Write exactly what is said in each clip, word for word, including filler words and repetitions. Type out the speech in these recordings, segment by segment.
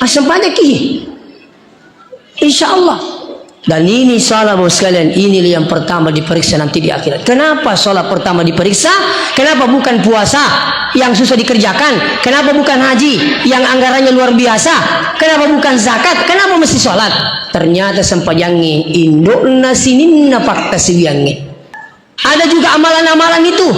Sempajangki. Insya Allah. Dan ini salat, Bapak sekalian, inilah yang pertama diperiksa nanti di akhirat. Kenapa salat pertama diperiksa? Kenapa bukan puasa yang susah dikerjakan? Kenapa bukan haji yang anggarannya luar biasa? Kenapa bukan zakat? Kenapa mesti salat? Ternyata sempajangnge indokna sininna pakkasiwiangnge. Ada juga amalan-amalan itu.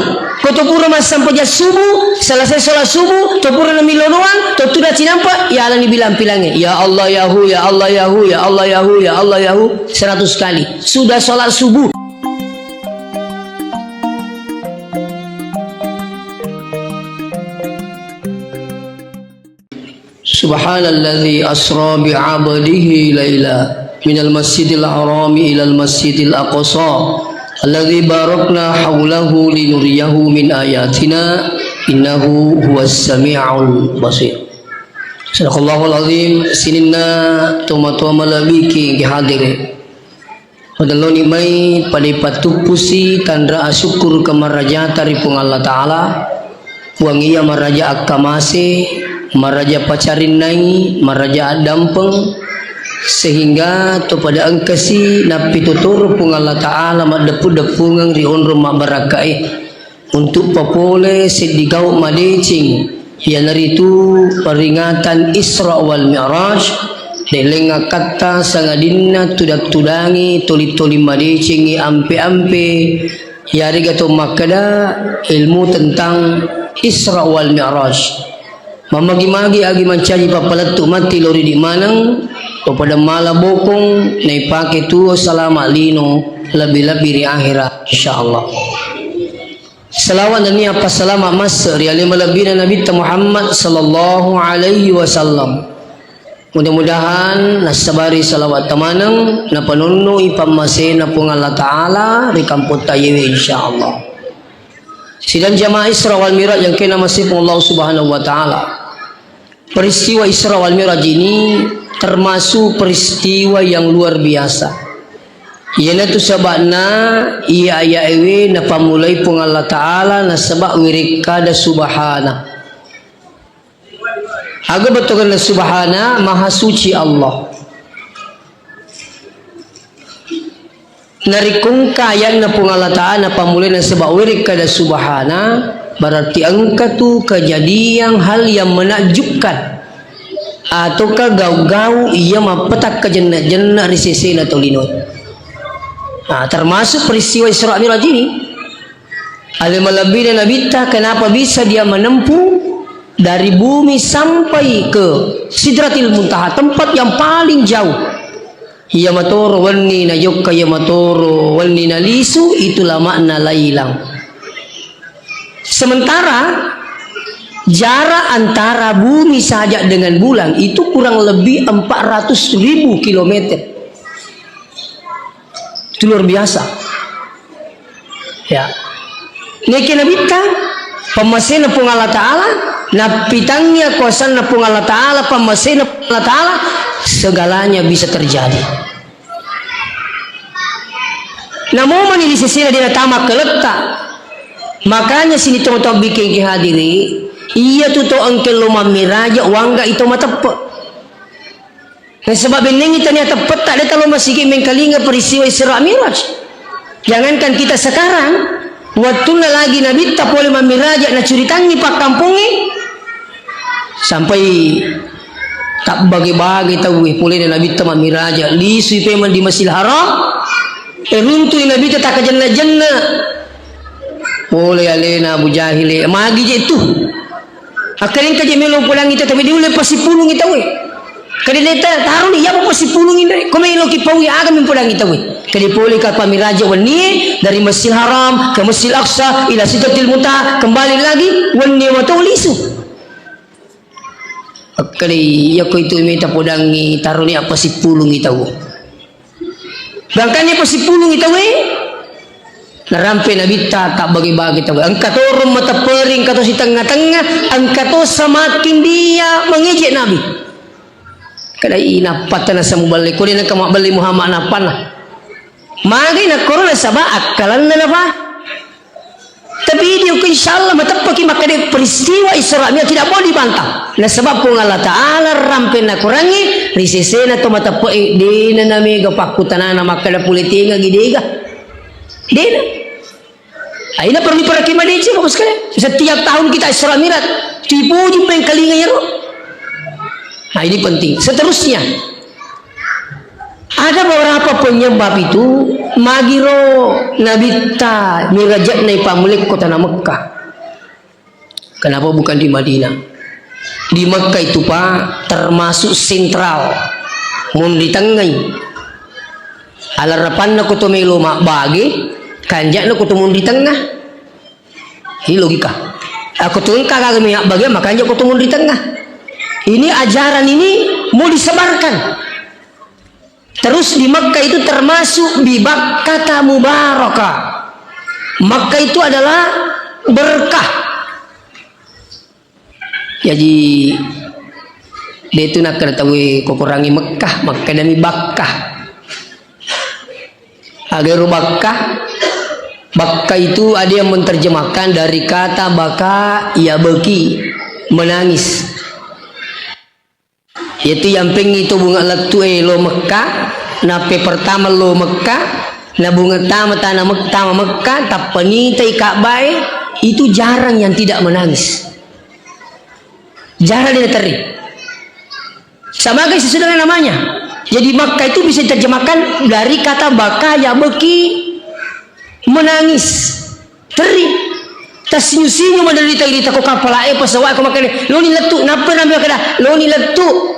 Ko to pura massempajang subuh, selesai sholat subuh, to pura namillo doang, to tudang cinampa, yalani bilang-bilangnge, "Ya Allah, ya Hu, ya Allah, ya Hu, ya Allah, ya Hu, ya Allah, ya Hu," seratus kali. Sudah sholat subuh. Subhanalladzi asra bi 'abdihi laila minal masjidil harami ilal masjidil aqsa alladzi barakna haulahu linuriyahu min ayatina innahu huwas sami'ul basir. Sadaqallahul azim. Sininna tomatoa malebbi'ki hadire. Madelloni mai pada ipatuppusi tanra asyukur ke marajata ri Puang Allah Ta'ala, Puang iya maraja akkamase, maraja pacarinnai, maraja addampeng, sehingga to pada engkasi nappituturu Puang Allah Ta'ala maddeppu-deppungeng ri onrong mabbarakkae. Untuk papole seddi gau madeceng, iyanaritu peringatan Isra wal Mi'raj, de lengngakatta sangadinna tudang-tudangi toli-toli madecengi ampe-ampe, yarega to makkeda ilmu tentang Isra wal Mi'raj. Mamagi-magi agi mancaji pappalettu matti lori di maneng, pada mala bokong, naipake tuo salama lino, lebbi-lebbi ri akhira, insyaallah. Salawat nennia passalama masse ri ale malebbina Nabitta Muhammad sallallahu alaihi wasallam. Mudah-mudahan nassabari salawat tamaneng napanonnoi pammasena Puang Allah Ta'ala ri kampotta yewe, insyaallah. Sidang jamaah Isra wal Mi'raj yang kena masih Allah Subhanahu wa Ta'ala. Peristiwa Isra wal Mi'raj ini termasuk peristiwa yang luar biasa. Iyanatu saba'na iya ayaewe napammulai Puang Allah Ta'ala nasaba' wirekkada subhana. Aga bettuanna subhana, maha suci Allah. Narekko engka aya'na Puang Allah Ta'ala pammulai nasaba' werekkada subhana, berarti engka tu kejadian hal yang menakjubkan ataukah gau-gau iya mappetakka jenne'-jenne' ri sesena tolinoe. Nah, termasuk peristiwa Isra Mi'raj ini. Ale malebbina Nabitta, kenapa bisa dia menempuh dari bumi sampai ke Sidratil Muntaha, tempat yang paling jauh? Iya matoro wenni najokka, iya matoro wenni nalisu, itulah makna lailang. Sementara jarak antara bumi saja dengan bulan itu kurang lebih empat ratus ribu kilometer. Itu luar biasa. Ya. Neke Nabitta, pammasena Puang Allah Ta'ala, nappitangngi akuasanna Puang Allah Ta'ala, pammasena Puang Allah Ta'ala, segalanya bisa terjadi. Namomani di sesena dia natama keletta. Makanya sini tau-tau bikin ki hadiri, iya tu to engke lo mammiraja, wangga ito mateppe. Nasaba' bennengngi tania teppetta, de' talo masigi mengkalinga peristiwa Isra Mi'raj. Jangankan kita sekarang, wettunna lagi Nabitta pole mammiraja, nacuritangngi pakkampongnge, sampai tabbage-bage tauwe, polena Nabitta mammiraja, lisui pemeng di Masjidil Haram, e, runtui Nabitta takkajenna-jenna. Pole alena Abu Jahil e, magi je tu. Akkarengka je melo podangi tau, tapi diulle pasipulungi tauwe. Kade neta taruni, iya pasipulungi ndai. Ko meloki paui aga mempodangi tauwe. Kade pole ka pammiraja wennie dari Masjidil Haram ke Masjidil Aqsa ila Sidratil Muntaha, kembali lagi wennie mato lisu. Akkali iya ko itu meta podangi taruni apa sipulungi tau. Gangkannya pasipulungi tauwe, narampe Nabitta tabbage-bage tauwe. Engka torong matepperi, engka to sitengnga-tengnga, engka to semakin dia mengejek Nabi. Kada inappatta nasa muballe, kode nengka mabballe Muhammad nappanna. Magai nakkoro nasaba akkalanna napa? Tapi video ko insya Allah mateppeki makkeda peristiwa Isra Mi'raj tidak boleh dibantah. Nasaba Puang Allah Ta'ala rampenna Korangnge ri sesena to mateppe'e dena namega pakkutanana makkeda pole tengagi dega. Dena. Aina perlu diperhatikan madeceng, Bapak sekalian. Setiap tahun kita Isra Mi'raj, dipuji pengkalinga yaro. Nah, ini penting. Seterusnya, ada beberapa penyebab itu, magiro Nabitta mirajatna ipamulekko tanah Mekah. Kenapa bukan di Madinah? Di Mekah itu, Pak, termasuk sentral. Mun di tengngai. Alarapanna ko to melo mabbage, kanja'na ko to mun di tengah. Ini logika. Aku tuh engka kagak minyak bagi, makanya aku tuh di tengah. Ini ajaran ini mau disebarkan. Terus di Makkah itu termasuk bi Bakkata Mubaraka. Makkah itu adalah berkah. Jadi, de tu nakkeda tauwe ko Korangnge Mekkah, makkedami Bakkah. Aga ero Bakkah? Bakkah itu ada yang menerjemahkan dari kata baka, ya beki, menangis. Yaitu yang pengi to bunga lettu e lo Mekkah, nape pertama lo Mekkah, na bunga tama tana Mek-, tama Mekkah, tappa nitai Ka'bah e, itu jarang yang tidak menangis. Jarang dia teri. Sama kayak sesudah namanya. Jadi Makkah itu bisa diterjemahkan dari kata baka ya beki, menangis. Teri. Tasinyu-sinyu menderita irita ko kapala e pesawat ko makkeda, loni lettu, nappa nambi makkeda, loni lettu.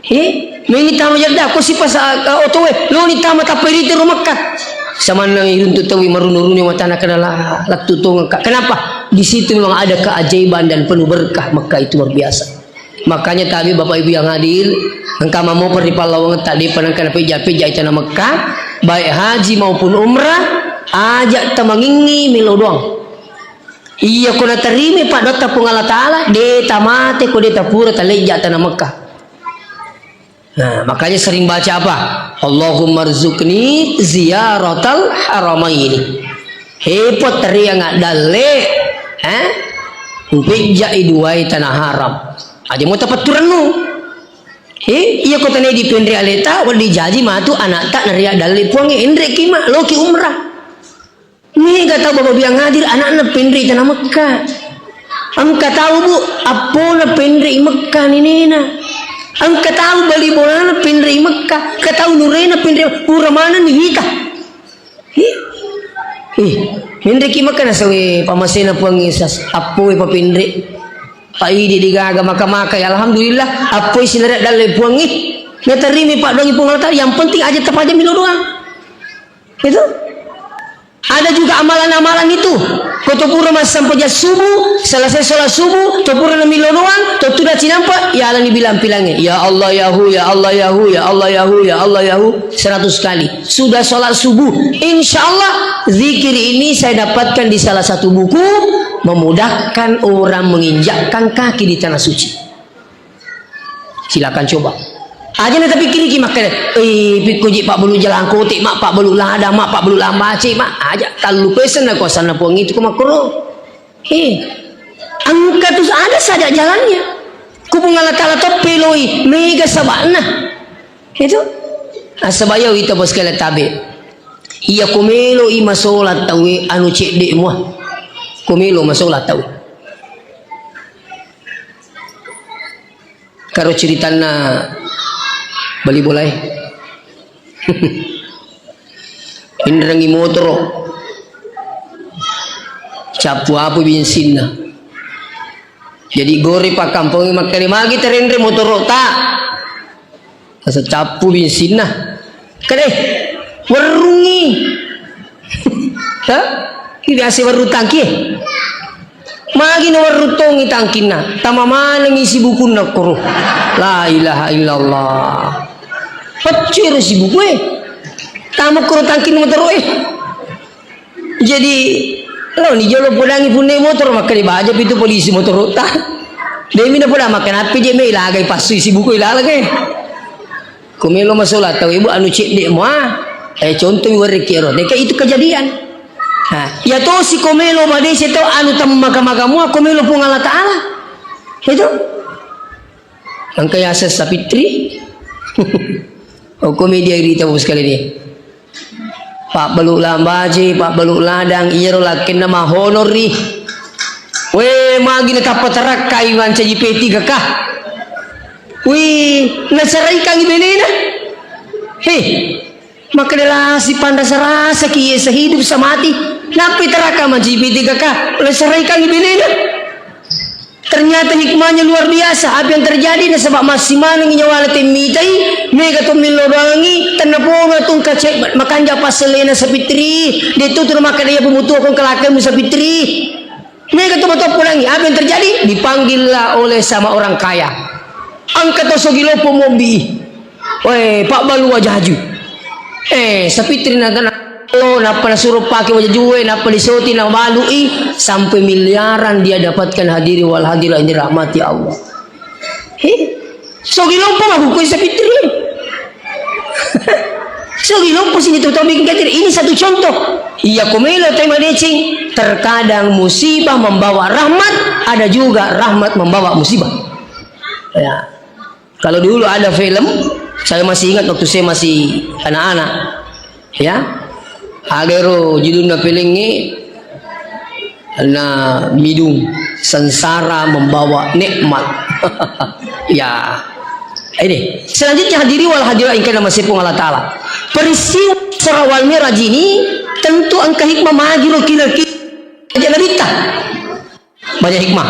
Eh, meni tama jadda, ko si pasa, eh, oto e, loni tama tappa irita ro Makkah. Samanna iruntu tawi marunu-runu matana kada la, lettu tongeng ka. Kenapa? Di situ memang ada keajaiban dan penuh berkah. Makkah itu luar biasa. Makanya tabi Bapak Ibu yang hadir, engka mamoper ri pallawangetta, de'pa nengka napejja-pejja i tana Mekkah, baik haji maupun umrah, aja tamangingi melo doang. Iya ko naterima paddotta Puang Allah Ta'ala, de tamate ko de tapura talejja tana Mekkah. Nah, makanya sering baca apa? Allahumma rzuqni ziyaratal haramaini. He Puang, teriang dalle, eh? Upejjai duai tanah haram. Aja mau tapatturannu. He, iya ko tane dipenre aleta, wedding jaji matu anakta naria dalle Puangnge, enreki ma, loki umrah. Mega tau Bapak Biang hadir, anakna penre tana Mekkah. Engka tau, Bu, appona penre i Mekkah nenena. Engka tau bali bolana penre i Mekkah, engka tau nurena penre, pura manenni wita. Ih, ih, menreki Mekkah nasawe pamasena Puang Yesus, appoi papenre. Paidi digaga maka-maka, ya alhamdulillah, appoi sinare dalle Puangnge. Naterima paddoangi Puang Allah Ta'ala, yang penting aja tapaja milo doang. Itu. Ada juga amalan-amalan itu. Ko to pura massempajang subuh, selesai sholat subuh, to pura namilo doang, to tuda cinampa, ya alani bilang-bilangnge. Ya Allah, ya Hu, ya Allah, ya Hu, ya Allah, ya Hu, ya Allah, ya Hu, seratus kali. Sudah sholat subuh, insya Allah zikir ini saya dapatkan di salah satu buku, memudahkan orang menginjakkan kaki di tanah suci. Silakan coba. Aja na tapikkiriki makkeda, eh, pikko ji pabbulu jalangkote, ma, pabbulu lada, ma, pabbulu lambace, ma, aja tallu pesen na kuasanna Puang itu ko makkoro. Eh, engka tu ada saja jalannya. Ku Puang Allah Ta'ala toppe loi, mega saba'na. Itu. Asabaya wita bos kala tabe. Iya ko melo i masolat tawe anu cedde mua. Ko melo masolat tawe. Karo ceritanna bali bolae. Inrengi motoro. Cappu apa bensinna. Jadi gore pakkampongi makkeda magi terenre motoro ta. Asa cappu bensinna. Kade, werrungi. Ha? Ini biasa werru tangki. Magi no werru tongi tangkinna. Tama manengi sibukunna koro. La ilaha illallah. Peccu ero sibuku e. Tama koro tangkinna motoro e. Jadi, laoni jolo podangi punna motoro, makkeda baja pitu polisi motoro ta. Demi na poda makkeda api je me ilaga ipassu isi buku ilaga e. Ko melo masola tau ibu anu cedde mua. Eh, contoh mi wareki ero. Deka itu kejadian. Ha, ya tosi ko melo madeceng to anu temmaka-maka mua ko melo Puang Allah Ta'ala. Itu. Engka yaseng sapitri. Okko media rita, Bapak sekalian. Pabbalu lambaje, pabbalu ladang, iyaro lakkenna mahonori. We, magi na tappa tarakkai mancaji P tiga K. Wi, naceraikangi benena. He, makkeda lasi panrasa-rasa ki, sehidup semati. Nappi tarakka mancaji P tiga K, naceraikangi benena. Ternyata hikmahnya luar biasa. Apa yang terjadi? Nasaba massi maneng nyawana temmitai, mega to millo doangi, tenna pona tungka cek makanja passelena sapitri. De tu tu makkeda iya pemutua kong kelakemu sapitri. Mega to betul pulangi. Apa yang terjadi? Dipanggillah oleh sama orang kaya. Engka to sogi loppo mombi. Weh, pabbalu wajaju. Eh, sapitri na, na, lo, nappa nasuro pake wajajue, nappa disoti, nabalui, sampai miliaran dia dapatkan, hadiri wal hadirat yang dirahmati Allah. He, sogi lompo mah hukui sapitri. Sogi lompo sini tu tobing kadir. Ini satu contoh. Iya, komelo tema decing. Terkadang musibah membawa rahmat, ada juga rahmat membawa musibah. Ya. Kalau dulu ada film, saya masih ingat waktu saya masih anak-anak, ya. Agaro judulna filmnya na Midung, Sengsara Membawa Nikmat. Ya. Ini selanjutnya, hadiri wal hadirat ingkana masepung Allah Ta'ala. Peristiwa Isra wal Mi'raj ini tentu engka hikmah magi ro kira-kira aja Nabitta. Banyak hikmah.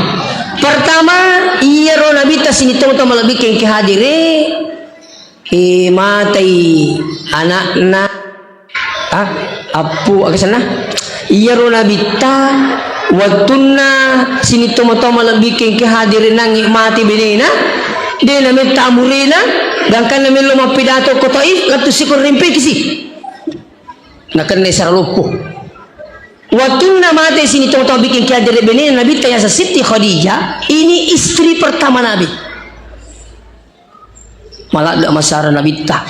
Pertama, iyaro Nabitta sini tau-tau malebbi kengke hadire, eh, matai anakna, ah, appu, aga senna? Iyaro Nabitta, wattunna sini tau-tau malebbi kengke hadire nangi mati benena, de nametta amurena, gangkanna mello mappidato ko Taif, lettu sikor rempekisi. Nakenna sara loppo. Wattunna mate sini tau-tau bikin kiaddere benena Nabitta yaseng Siti Khadijah, ini istri pertama Nabi. Maladde masara Nabitta.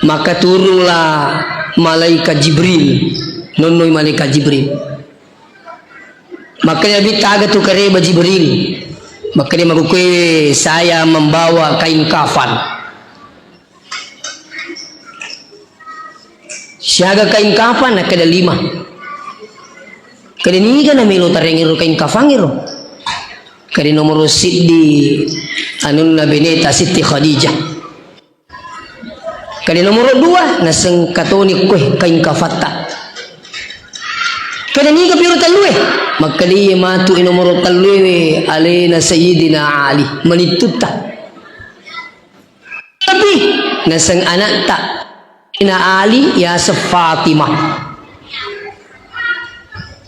Maka turunlah malaikat Jibril. Nonnoi malaikat Jibril. Maka Nabitta, aga tu kareba Jibril. Maka dia makukue, saya membawa kain kafan. Siaga kain kafan, nakkeda lima. Kede niga namelo tarengero kain kafan ero? Kede nomoro siddi anunna beneta Siti Khadijah. Kede nomoro dua, nasengka toni kue kain kafatta. Kede niga piro tellue? Makkeda iye matu e nomoro tellue alena Sayyidina Ali, manittutta. Tapi naseng anakta, Sayyidina Ali yaseng Fatimah.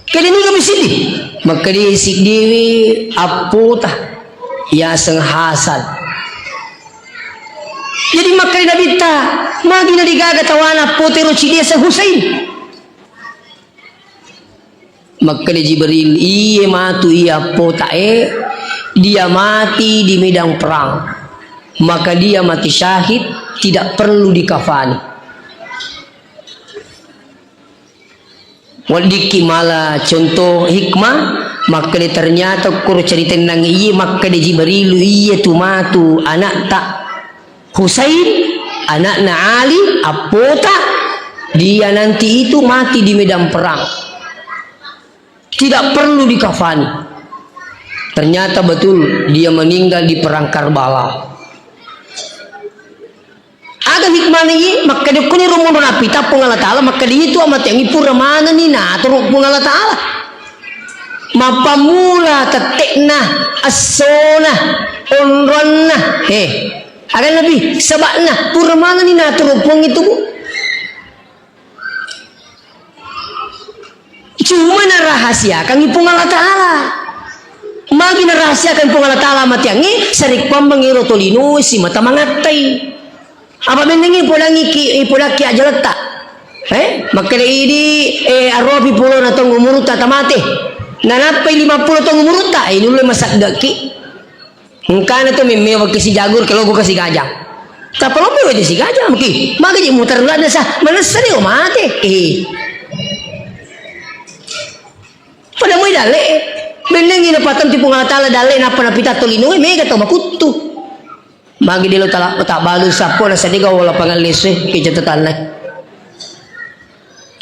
Kede niga mi siddi? Makkeda siddiwi appota yaseng Hasan. Jadi makkeda Nabitta, magi na digaga tawana appota ero ciddi yaseng Husain? Makkeda Jibril, iye matu iya appota e, dia mati di medan perang. Maka dia mati syahid, tidak perlu dikafani. Weddikki mala contoh hikmah, makkeda ternyata koro cerita nang iye makkeda Jibrilu iye tu matu anakta Husain, anakna Ali, appota, dia nanti itu mati di medan perang. Tidak perlu dikafani. Ternyata betul dia meninggal di perang Karbala. Aga hikmahna iye? Makkeda kuni rumunro napita Puang Allah Ta'ala, makkeda itu amateangi pura manenni naturu Puang Allah Ta'ala. Mappamula tette'na, essona, onronna. Eh, aga Nabi, sebabna pura manenni naturu Puang itu, Bu. Cuma narahasiakangngi Puang Allah Ta'ala. Magi narahasiakan Puang Allah Ta'ala mateangnge, sarekkuammengngi ero tolinoe simata mangattai. Apa bennengngi podangngi ki, eh, podakki ajaletta. Eh, makkeda idi, eh, aropi pulona tong umurutta tamate. Nanappai lima puluh tong umurutta, eh, nulle masaggaki. Engkana tu memmewa ke si jagur, ke logo ke si gajang. Tappa lope wede si gajang, maki. Maka je mutar ladde sa, manessa ni o mate. Eh. Pada moi dalle, bennengngi napattentu Puang Allah Taala dalle nappa napita tolinoe, mega tau makuttu. Magi delo tala, tak balu sappo na sedega wala pangallesu ke catatanna.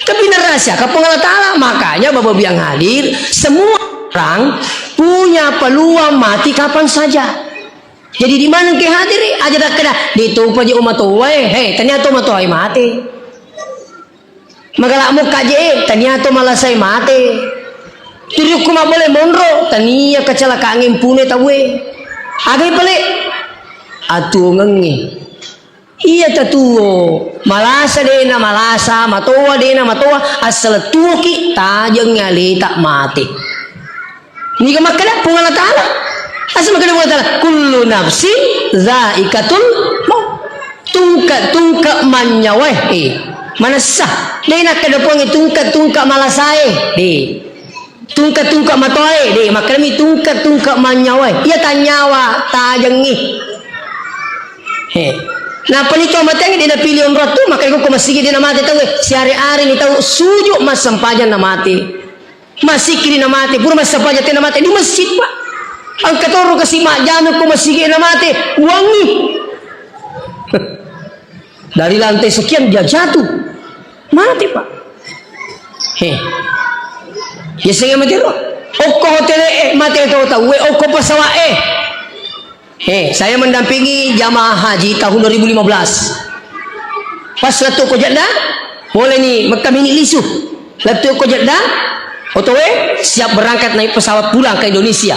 Tapi narahasiakan Puang Allah Taala, makanya Bapak Ibu yang hadir, semua orang punya peluang mati kapan saja. Jadi di mana ke hadir, aja tak kena, di topa je umatoa, eh, hei, ternyata umatoa mati. Magala'mo kaje, eh, tania to malasai mate. Turiukku mabbole monro, tania kecelakaan impune tauwe. Agai pale? Atuongengnge. Iya tatuo, malasa dena malasa, matoa dena matoa, asal tuoki tajeng aleta mate. Niga makkeda Puang Allah Taala? Asa makkeda Puang Allah Taala, "Kullu nafsin zaikatul maut." Tungke-tungke manyawae, eh, manessa. De nakkeda Puangnge tungke-tungke malasae, de. Tungke-tungke matoae, de. Makkedami tungke-tungke manyawae. Iya tanyawa tajengngi. He. Napani to mateng de napili onrong tu, makanya ko masigi de namate tauwe. Siare-are ni tau suju massempajang namate. Masikiri na mate, pura massapajang tena mate di masjid, Pak. Engka toro kasi majjama ko masigi na mate, wangi. Dari lantai sekian dia jatuh. Mate, Pak. He. Ya sehingga mate ro. Okko hotel e, mate to tau, okko pesawat e. Eh, saya mendampingi jamaah haji tahun dua ribu lima belas. Pas lettu ko Jeddah, boleh ni Mekah mini lisu. Lettu ko Jeddah, otowe siap berangkat naik pesawat pulang ke Indonesia.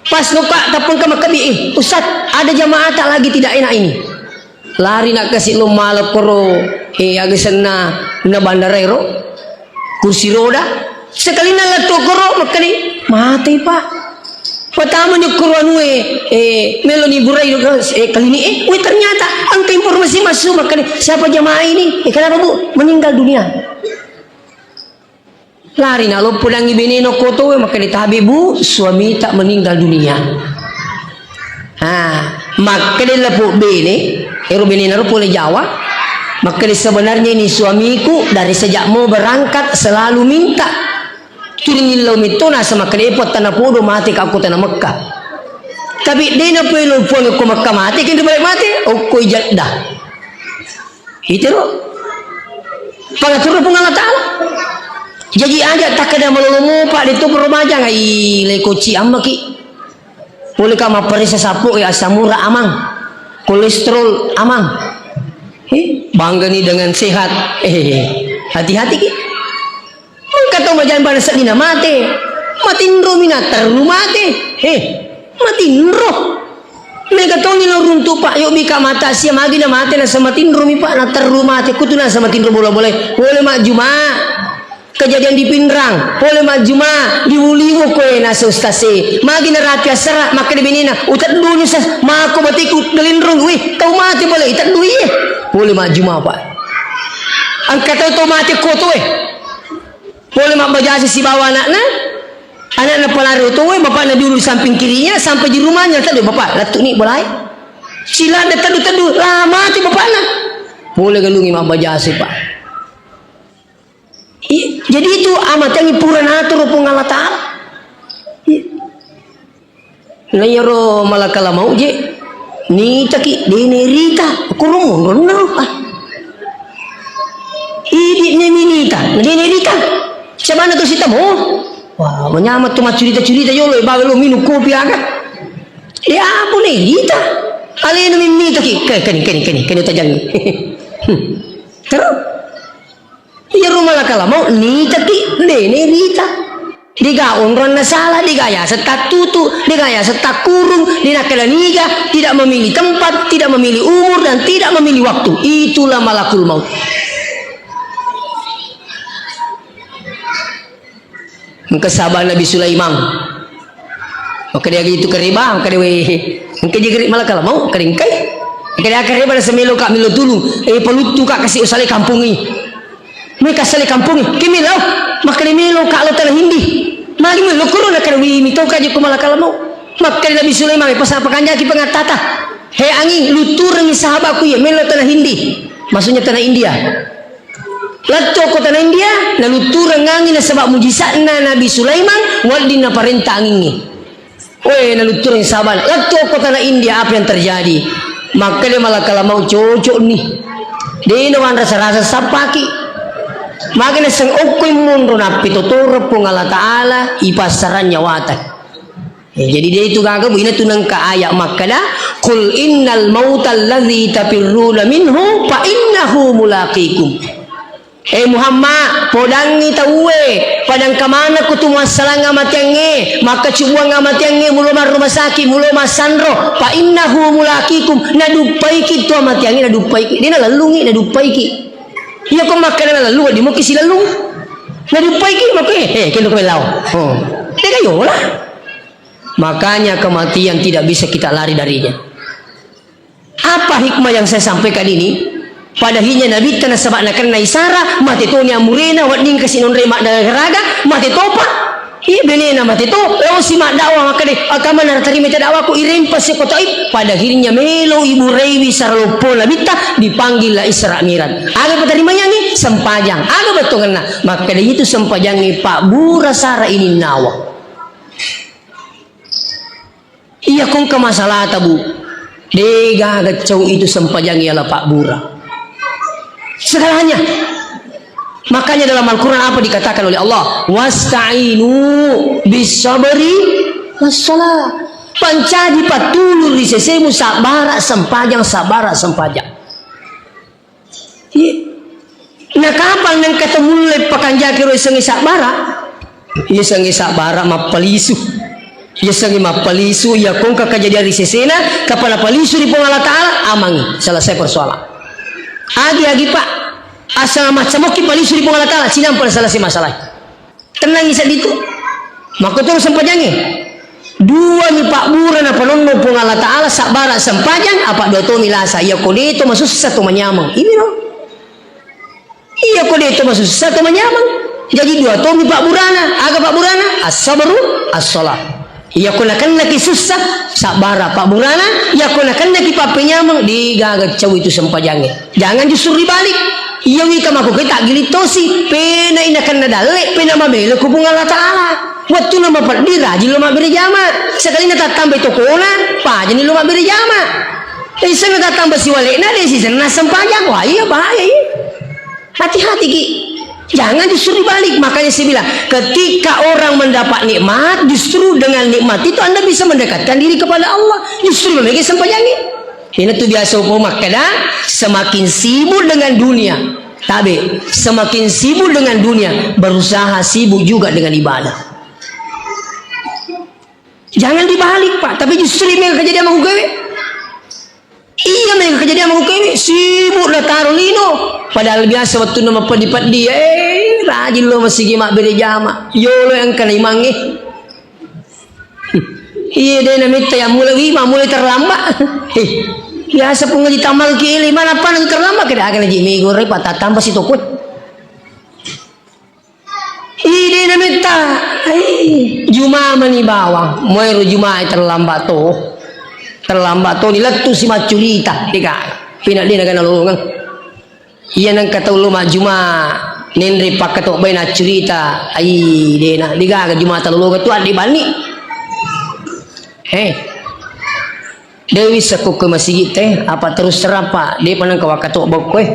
Pas nuka tapung ke Mekah, eh, Ustaz, ada jamaah tak lagi tidak enak ini. Lari nak kasi lo malak koro, eh, aga senna na bandara ero. Kursi roda. Sekalina lettu koro, makkani, matei, Pak. Pertama ni koro anu, eh, eh, melo ni burai, eh, kali ini, eh, weh, ternyata angka informasi masuk, makkani, siapa jamaah ini? Eh, kenapa, Bu? Meninggal dunia. Lari na loppo dangi beneno koto, makkeda, "Tabe, Bu, suami tak meninggal dunia." Ha, makkeda lapo bene, ero benena ro pole Jawa, makkeda, "Sebenarnya ini suamiku dari sejak mau berangkat selalu minta." Turing illau metto nasa makkeda, "Epo tana podo mate ka ko tana Mekka." Tapi dena pelo puang ko Mekka mate, kendo balik mate, okko Jeddah. Itu lo. Pangaturna Puang Allah Ta'ala. Jaji aja takkeda malolo mopa de to peromajang, ai, le koci ammaki. Pole ka mapparessa sappo, eh, asam urat amang. Kolesterol amang. Eh, bangga ni dengan sehat. Eh, hati-hati ki. Engka tau majang bana seddina mate. Matinro mi na terru mate. Eh, matinro. Mega toni lo runtu, Pak, yo bika mata sia magi na mate na sematinro mi, Pak, na terru mate. Kutu na sematinro bola-bola. Pole majjuma. Kejadian di Pinrang, pole majjuma, di Wuliwo koe na ustase. Magi na rapi asara, makkeda benena, "Uteddu ni sa, mako batiku delinrong, wih, tau mate pole, iteddu iye." Pole majjuma, Pak. Engka tau, tau mate koto, eh. Pole mabbajasa sibawa anakna, anakna palari otoe, bapakna dulu di samping kirinya, sampai di rumahnya, teddu, "Bapak, lettu ni bolae." Sila de teddu-teddu, lah mati bapakna. Pole galungi mabbajasa, Pak. I-, jadi itu amatengi pura naturu Puang Allah Ta'ala. I-, Na iyaro malakala maut je, nitaki, dene rita, kuro monronna rupa. Idi ne minita, na dene rita. Siabana tu sita mo. Wah, manyama tu macurita-curita yolo, bawa lo minum kopi aga. Ya ampun, ne rita. Alena mimitaki, ke, keni, keni, keni, keni tajangi. Terus. Iyaro malakala maut nitaki, dene rita. Dega onronna sala, dega yaseng tattutu, dega yaseng takkurung, dinakkeda niga, tidak memilih tempat, tidak memilih umur, dan tidak memilih waktu. Itulah malakul maut. Engka sahabat Nabi Sulaiman. Makkeda aga itu kareba, makkeda we, engka je gari malakala maut, makkeda engkai. Makkeda aga kareba, nasa melo ka melo tulung, eh, paluttu ka kasi usale kampungi. Meka sale kampungi, ke melo, makkeda melo ka lo tanah Hindi. Magi melo kuro, nakkeda wi, mito ka je ko malakala maut. Makkeda Nabi Sulaiman, eh, pas apa kanjaki pangattata. He anging, lutturengi sahabatku ya, melo tanah Hindi. Maksudnya tanah India. Lettu ko tana India, naluttureng anging nasaba mujisa'na Nabi Sulaiman, wedding naparenta angingnge. Weh, naluttureng sabana. Lettu ko tana India, apa yang terjadi? Makkeda malakal maut, cocok ni. De nawanrasa-rasa sappaki. Maka naseng okko monro nappitotoro Puang Allah Ta'ala, ipassarang nyawata. Eh, jadi de itu gaga, Bu, ina tu nengka ayat makkeda, "Qul innal mautal ladzi tafirruna minhu fa innahu mulaqikum." Eh Muhammad, podangngi tauwe, padangka manekko tu muassalang amatiangnge, makkacubuang amatiangnge, mulo marruma saki, mulo massanro, fa innahu mulaqikum, naduppaiki tu amatiangnge, naduppaiki. De nalellungi, naduppaiki. Iya ko makkeda nalellung, wedding muki silellung. Naduppaiki, makko, eh, eh, kendo ko lao. Oh. De gayola. Makanya kematian tidak bisa kita lari darinya. Apa hikmah yang saya sampaikan ini? Pada akhirnya Nabitta nasaba nakenna isara, mate toni amurena, wedding kasi nonre maddaraga, mate topa. Iya benena mate to, lao si maddakwah makkeda, "Akama naratarima ita dakwaku, irempa si ko Taif." Pada akhirnya melo iburaiwi saraloppo Nabitta, dipanggil la Isra Miraj. Aga patarimaiangngi? Sempajang. Aga bettuanna? Makkeda itu sempajangnge pabbura sara ininnawa. Iya, ko engka masalahta, Bu. De gaga cau itu sempajang ialah pabbura. Segalanya. Makanya dalam Al-Quran apa dikatakan oleh Allah? "Wasta'inu bis sabri was salah." Pancaji pattulung ri sesemu sabbara sempajang, sabbara sempajang. Iya. Na kapang nengka to mulle pakanjaki ro isengnge sabbara? Isengnge sabbara mappalisu. Isengnge mappalisu, iya ko engka kejadian ri sesena, kapang napalisu ri Puang Allah Ta'ala, amangi, selesai persoalan. Agi-agi, Pak, asal macca mokki palisu ri Puang Allah Ta'ala, sinampa selesai masalah. Tennangngi seddi tu. Makkotoro sempajangnge. Dua mi pabbura napanonno Puang Allah Ta'ala, sabbara sempajang, apa dua tomi lasa. Iya ko de to masussa to manyameng. Ini no. Iya ko de to masussa to manyameng. Jadi dua tomi pabburana. Aga pabburana? As-sabru, as-salah. Iya ko nakennaki sussa, sabbara pabburana. Iya ko nakennaki pappenyameng, de gaga cau itu sempajangnge. Jangan justru dibalik. Iya wita makkokkoe taggiling tosi, penai nakenna dalle, pena mabela ko Puang Allah Ta'ala. Wettunna mapeddi rajin lo mabbere jama. Sekalina tattambai tokona, pajani lo mabbere jama. Isenna tattamba siwale'na, de sisenna sempajang. Wah, iya bahaya, iya. Hati-hati ki. Jangan justru dibalik. Makanya saya bilang, ketika orang mendapat nikmat, justru dengan nikmat itu Anda bisa mendekatkan diri kepada Allah. Justru memiliki sempajangi. Ini tuh biasa upo makkeda, semakin sibuk dengan dunia. Tabe, semakin sibuk dengan dunia, berusaha sibuk juga dengan ibadah. Jangan dibalik, Pak. Tapi justru ini yang kejadian sama gue. Iya, mega kejadian makkukkue, sibuk nataro lino. Padahal biasa wettunna mapeddi-peddi, eh, rajin lo masigi mabbere jama. Yolo yang kena imangnge. Iya, de namitta yang mulai wima, mulai terlambat. Eh, biasa pun ngaji tamal kili, mana apa nanti terlambat, kada akan ngaji minggu, repot, tambah si toko. Ide na metta, ai, juma mani bawang, moero juma terlambat to. Terlambat to, ni lettu si maccurita, deka. Pina de na gana lolongeng. Iya nengka tau lo majjuma, nenre pakkatobbai naccurita, ai, de na, degaga juma talolongeng tu adde bani. Eh. Dewi sekko ke masigi te, apa terus terang, Pak? De pa nengka wakkatobba koe.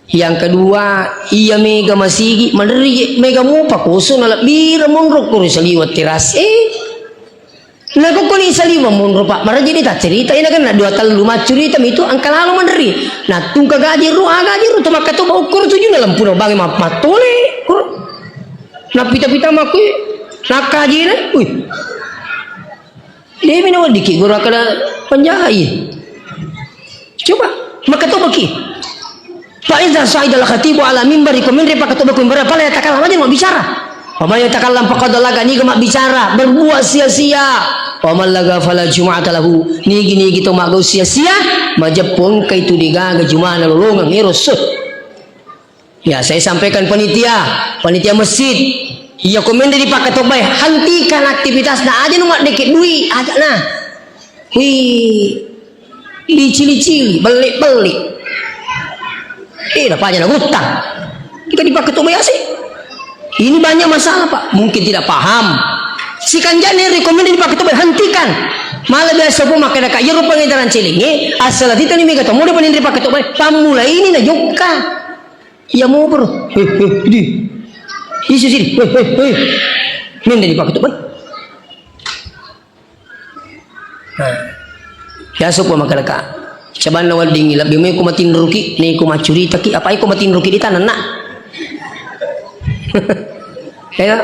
Yang kedua, iya mega masigi, maderri je, mega mupa kosong, nalebbireng monro ko ri saliweng teras. Eh, nakokkoni saliweng monro, Pak, maraji de taccerita, ina kan dua tellu maccurita mitu, engka lalo maderri. Nattungka gaji ro, ah, gaji ro, to makkatobba ukkoro tujunna lempuna bangi ma-, mattole, koro. Napita-pita makkui, nakkajina, wih. De'mi naweddikki guru akkeda penjahai. Coba, makkatobaki. Fa iza sa'idal khatibu ala mimbari, ko menre pakkatobba ko mimbara, fala yatakallam, aja mabbicara. Wa man yatakallam faqad laga, niga mabbicara, berbuat sia-sia. Wa man laga fala jum'ata lahu, nigi-nigi to maggau sia-sia, majeppu engka itu degaga jumana lolongeng ero, suh. Ya, saya sampaikan panitia, panitia masjid. Iya, ko menre dipakkatobbai, hentikan aktivitasna, aja nu maddeke dui, aja nah. Wih, dicili-cili, belli-belli. Eh, apa aja na utang. Kita dipakai tobai ase. Ini banyak masalah, Pak. Mungkin tidak paham. Sikanjane rekomenda dipakai tobai, hentikan. Malah biasa pun makkeda ka, iyaro pangedaran celinge, asal titani mega tomo de paling dipakai tobai. Pammula ini na jokka. Iya mo, bro. Hei, hei, di. Isu sini. Hei, hei, hei. Mende dipakai tobai. Nah, biasa ko makkeda ka, cabanna weddingngi, lebbi mai ko matinroki, ne ko maccuritaki, apa ko matinroki di tanenna. Ya.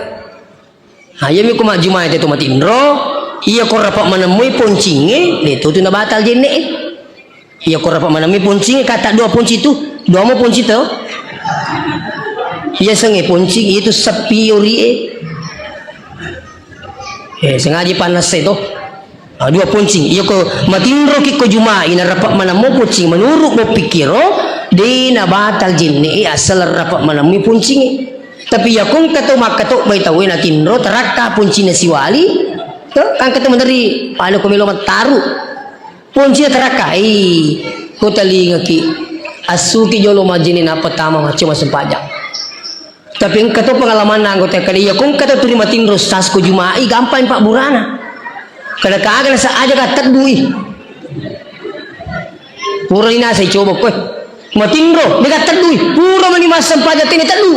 Nah, iya mi ko majjumai te to matinro, iya ko rapa manemmui poncinge, de to tu nabatal jenne. Iya ko rapa manemmui poncinge, kata dua ponci tu, dua mo ponci to. Iya senge ponci itu sepiori e. Eh, sengaja panas saya toh. Ah, dua poncing. Iya ko matinro ki ko Juma'i na rapa manammo poncing menurut mo pikiro, de na batal jenne e asal rapa manammo poncing e. Tapi iya ko engka to makka to bai tau na tinro tarakka poncina siwali, to kan engka to meneri pada ko melo mattaru. Poncina tarakka, eh, ko talingaki. Assuki jolo majjene na pertama macam sempajang. Tapi engka to pengalamanna anggota kada iya ko engka to turi matinro sas ko Juma'i gampang pabburana. Kada kaga nasa aja ka teddui. Pura ina saya coba koe. Matinro, mega teddui. Pura mani massempajang tene teddu.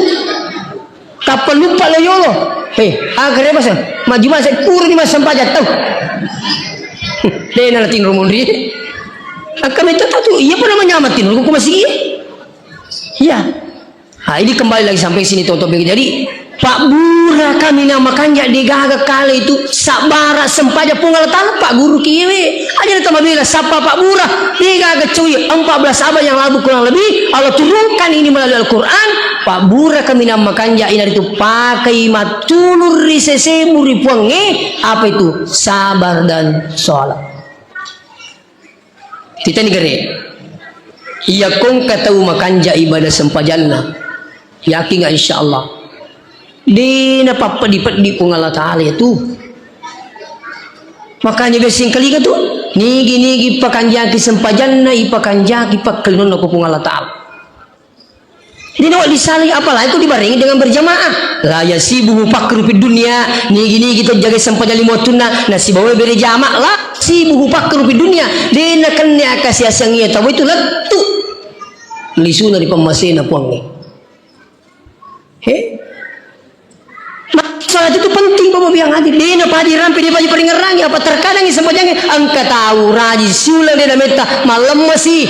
Kapan lupa lo yolo. Hei, akhirnya pas majuma saya pura ni massempajang tau. Dena la tinro munri. Akka metta tau tu, iya pada manyama tinro ko masih iya. Iya. Ha, ini kembali lagi sampai sini tonton. Jadi, pabbura kaminang makanja degaga kale itu sabbara sempaja Puang Allah Ta'ala, Pak Guru kiwe. Aja na tamabela sappa pabbura degaga coy empat belas abad yang lalu kurang lebih Allah turunkan ini melalui Al-Quran. Pabbura kaminang makanja ina itu pakai matulur ri sesemu ri Puangnge, apa itu? Sabar dan sholat. Titani gare. Iya ko engka tau makanja ibadah sempajanna. Yakin nggak insya Allah? De na pappedi-pedi Puang Allah Ta'ala itu. Makanya biasa yang kaliga tu, nigi-nigi pakanjaki sempajanna, ipakanjaki pakkalinonna ko Puang Allah Ta'ala. Dina wedding salai, apalagi ko dibarengi dengan berjamaah. La yasibuhu fakru fid dunya, nigi-nigi to jaga sempajang lima wattunna, nasibawa bere jama, la yasibuhu fakru fid dunya. Dena kenne akasiasang iya tau itu lettu. Lisuna ri pemmasena Puangnge. He? Masalah itu penting, Bapak biang hati. Dena paji rampe, dena paji paringerangi. Apa terkadang sempajangnge engka tau raji siuleng dena metta, malemma si.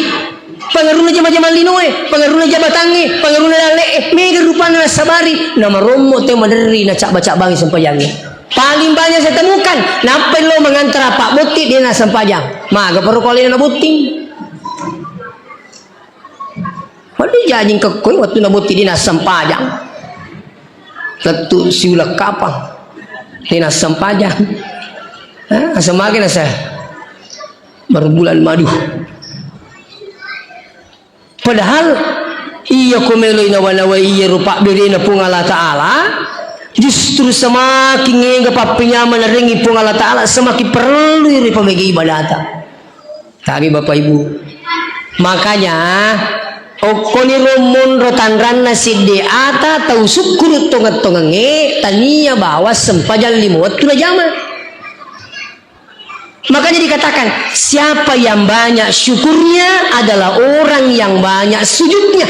Pengaruhna jama-jama linoe, pengaruhna jabatangnge, pengaruhna dalle'e, mega rupanna nasabari, namarommo te maderri nacabba-cabbangi sempajangnge. Paling banyak saya temukan, nappai lo mengantara Pak Botti dia nasempajang. Maga perlu kau alena botting. Waduh jajing kekkoi waktu na Botti dia nasempajang. Lettu siuleng kapang. Dia nasempajang. Hah, semagena saya. Baru bulan madu. Padahal iya ko meloi nawa-nawai iyaro pabberena Puang Allah Ta'ala, justru semakin ega pappenyameng narengi Puang Allah Ta'ala, semakin perlu ri pamega ibadata. Tapi Bapak Ibu, makanya okkoniro monro tanranna sidde ata tau sukkuru tongeng-tongengnge tania bawa sempajang lima wettu najama. Makanya dikatakan, siapa yang banyak syukurnya adalah orang yang banyak sujudnya.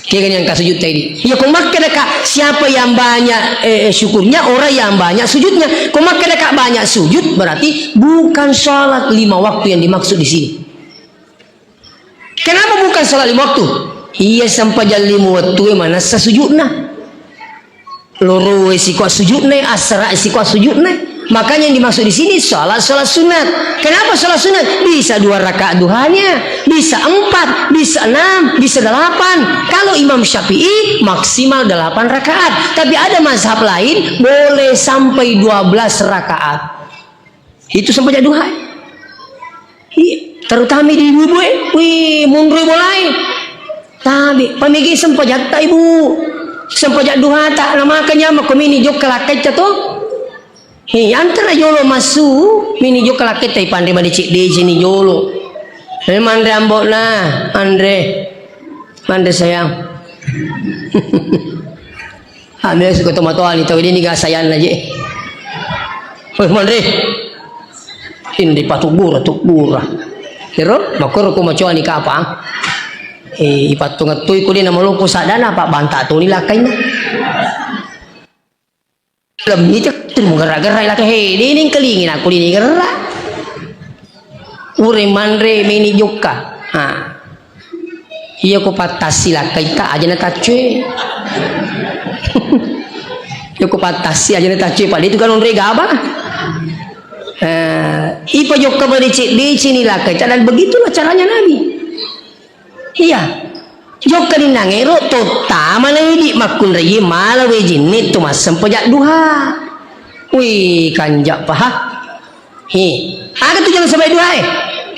Kega yang kasujud tadi. Ya, ko makkeda ka, siapa yang banyak, eh, eh, syukurnya, orang yang banyak sujudnya. Ko makkeda ka banyak sujud, berarti bukan sholat lima waktu yang dimaksud di sini. Kenapa bukan sholat lima waktu? Iya sempajang lima waktu manessa sujudna. Loroe sikua sujudna, assara sikua sujudna. Makanya yang dimaksud di sini sholat, sholat sunat. Kenapa sholat sunat? Bisa dua rakaat duhanya, bisa empat, bisa enam, bisa delapan. Kalau Imam Syafi'i maksimal delapan rakaat. Tapi ada mazhab lain boleh sampai dua belas rakaat. Itu sempajang duha. Iya, terutama di ibu-ibu e. Wih, munrui bolai. Tabe, pamigi sempajatta ibu. Sempajang duhata, na makanya makko mini jokka lakkaitta to. Hi, antara jolo masu, mini jokka lakkaitta ipanre mani cedde sini jolo. Eh, manre ambokna, anre. Manre sayang. Ambil suka tomatoani tau ini ga sayanna je. Weh, manre. Indi patubbura, tubbura. Ero, makkoro ko macoani kapang. Eh, ipattungettui ko dena maloppo sadana, apa banta toni lakkainna. Lemmi te, tu menggerak-gerak lakkai. He, deni kelingi nak kulini gerak. Ure manre meni jokka. Ha. Iya ko pattasi lakkaita aja na taccue. Iya ko pattasi aja na taccue, padahal itu kan onre gaba. Eh, ipa jokka madeceng-deceng ni lakkaita, dan begitulah caranya Nabi. Iya. Jokka ni nangero tottama na idi makkunraie mala wejinne to massempajang duha. Wih, kanja paha. He, aga tujuan sembahyang duha, eh?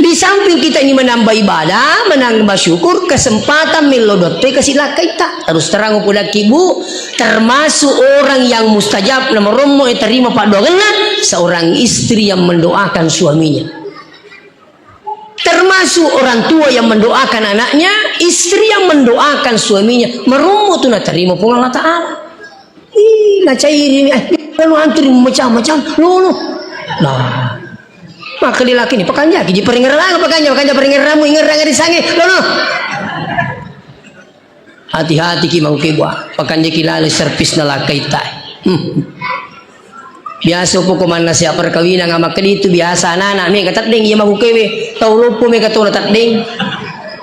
Di samping kita ini menambah ibadah, menambah syukur, kesempatan mello dotte kasi lakkaita. Terus terang upodaki, Bu, termasuk orang yang mustajab nomor rommo e terima paddoangenna, seorang istri yang mendoakan suaminya. Termasuk orang tua yang mendoakan anaknya, istri yang mendoakan suaminya, marommo tu natarima Puang Allah Ta'ala. Ih, nacairi, eh, lalu antri macam-macam, lono. Nah, maka dia laki ni, pakanjaki, di paringerrang, pakanja, pakanja paringerramu, ingerrang di sange, lono. Hati-hati ki mau ke buah, pakanjaki lalo servis na lakkaita. Hmm. Biasa poko manna sia perkawinan, makkeda itu biasa anak-anak mega teddeng, iya makukewe, tau loppo mega tona teddeng.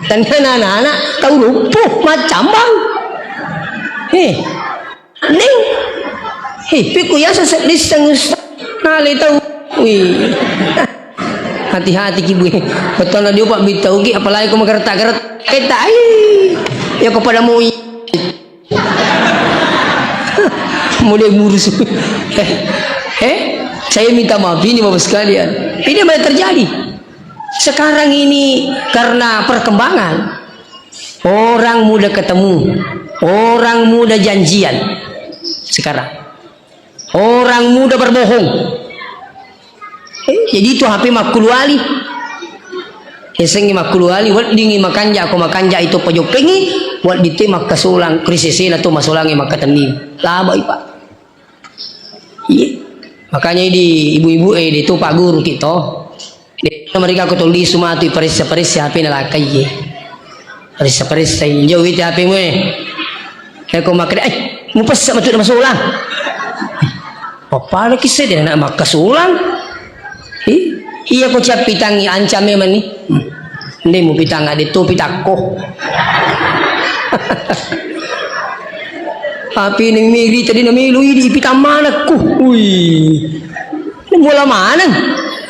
Dan anak-anak tau loppo, macambang. Eh, teddeng. Eh, pikku ya sesek listeng ustaz. Nale tau. Wih. Hati-hati ki, Bu. Betona diopa bitau ki, apalagi ko magerta-gerta. Keta, ai. Ya ko pada moi. Mulai murus. Eh, eh, saya minta maaf ini, Bapak sekalian. Ini banyak terjadi. Sekarang ini karena perkembangan, orang mudah ketemu, orang mudah janjian. Sekarang. Orang mudah berbohong. Eh, jadi itu H P makkuluali. Yasengngi makkuluali, weddingngi makanja, ko makanja itu pajokkengngi, wedding te makkasolang, ri sesena to masolangngi makkatenni. Labai, Pak. Iya. Makanya di ibu-ibu, eh, di tu Pak Guru kita. Mereka ko tuli sumatu paressa-paressa H P na lakkai. Paressa-paressa, injo wita H P mu, eh. Eh, ko makkeda, "Eh, mupessa matu na masolang." Pappada kisse de na makkasolang. Ih, iya ko cappitangi anca memang ni. Hmm. Nde mupitang ade to pitakko. Tapi ning miri tadi na melu idi pitang manakku. Wih. Mula maneng.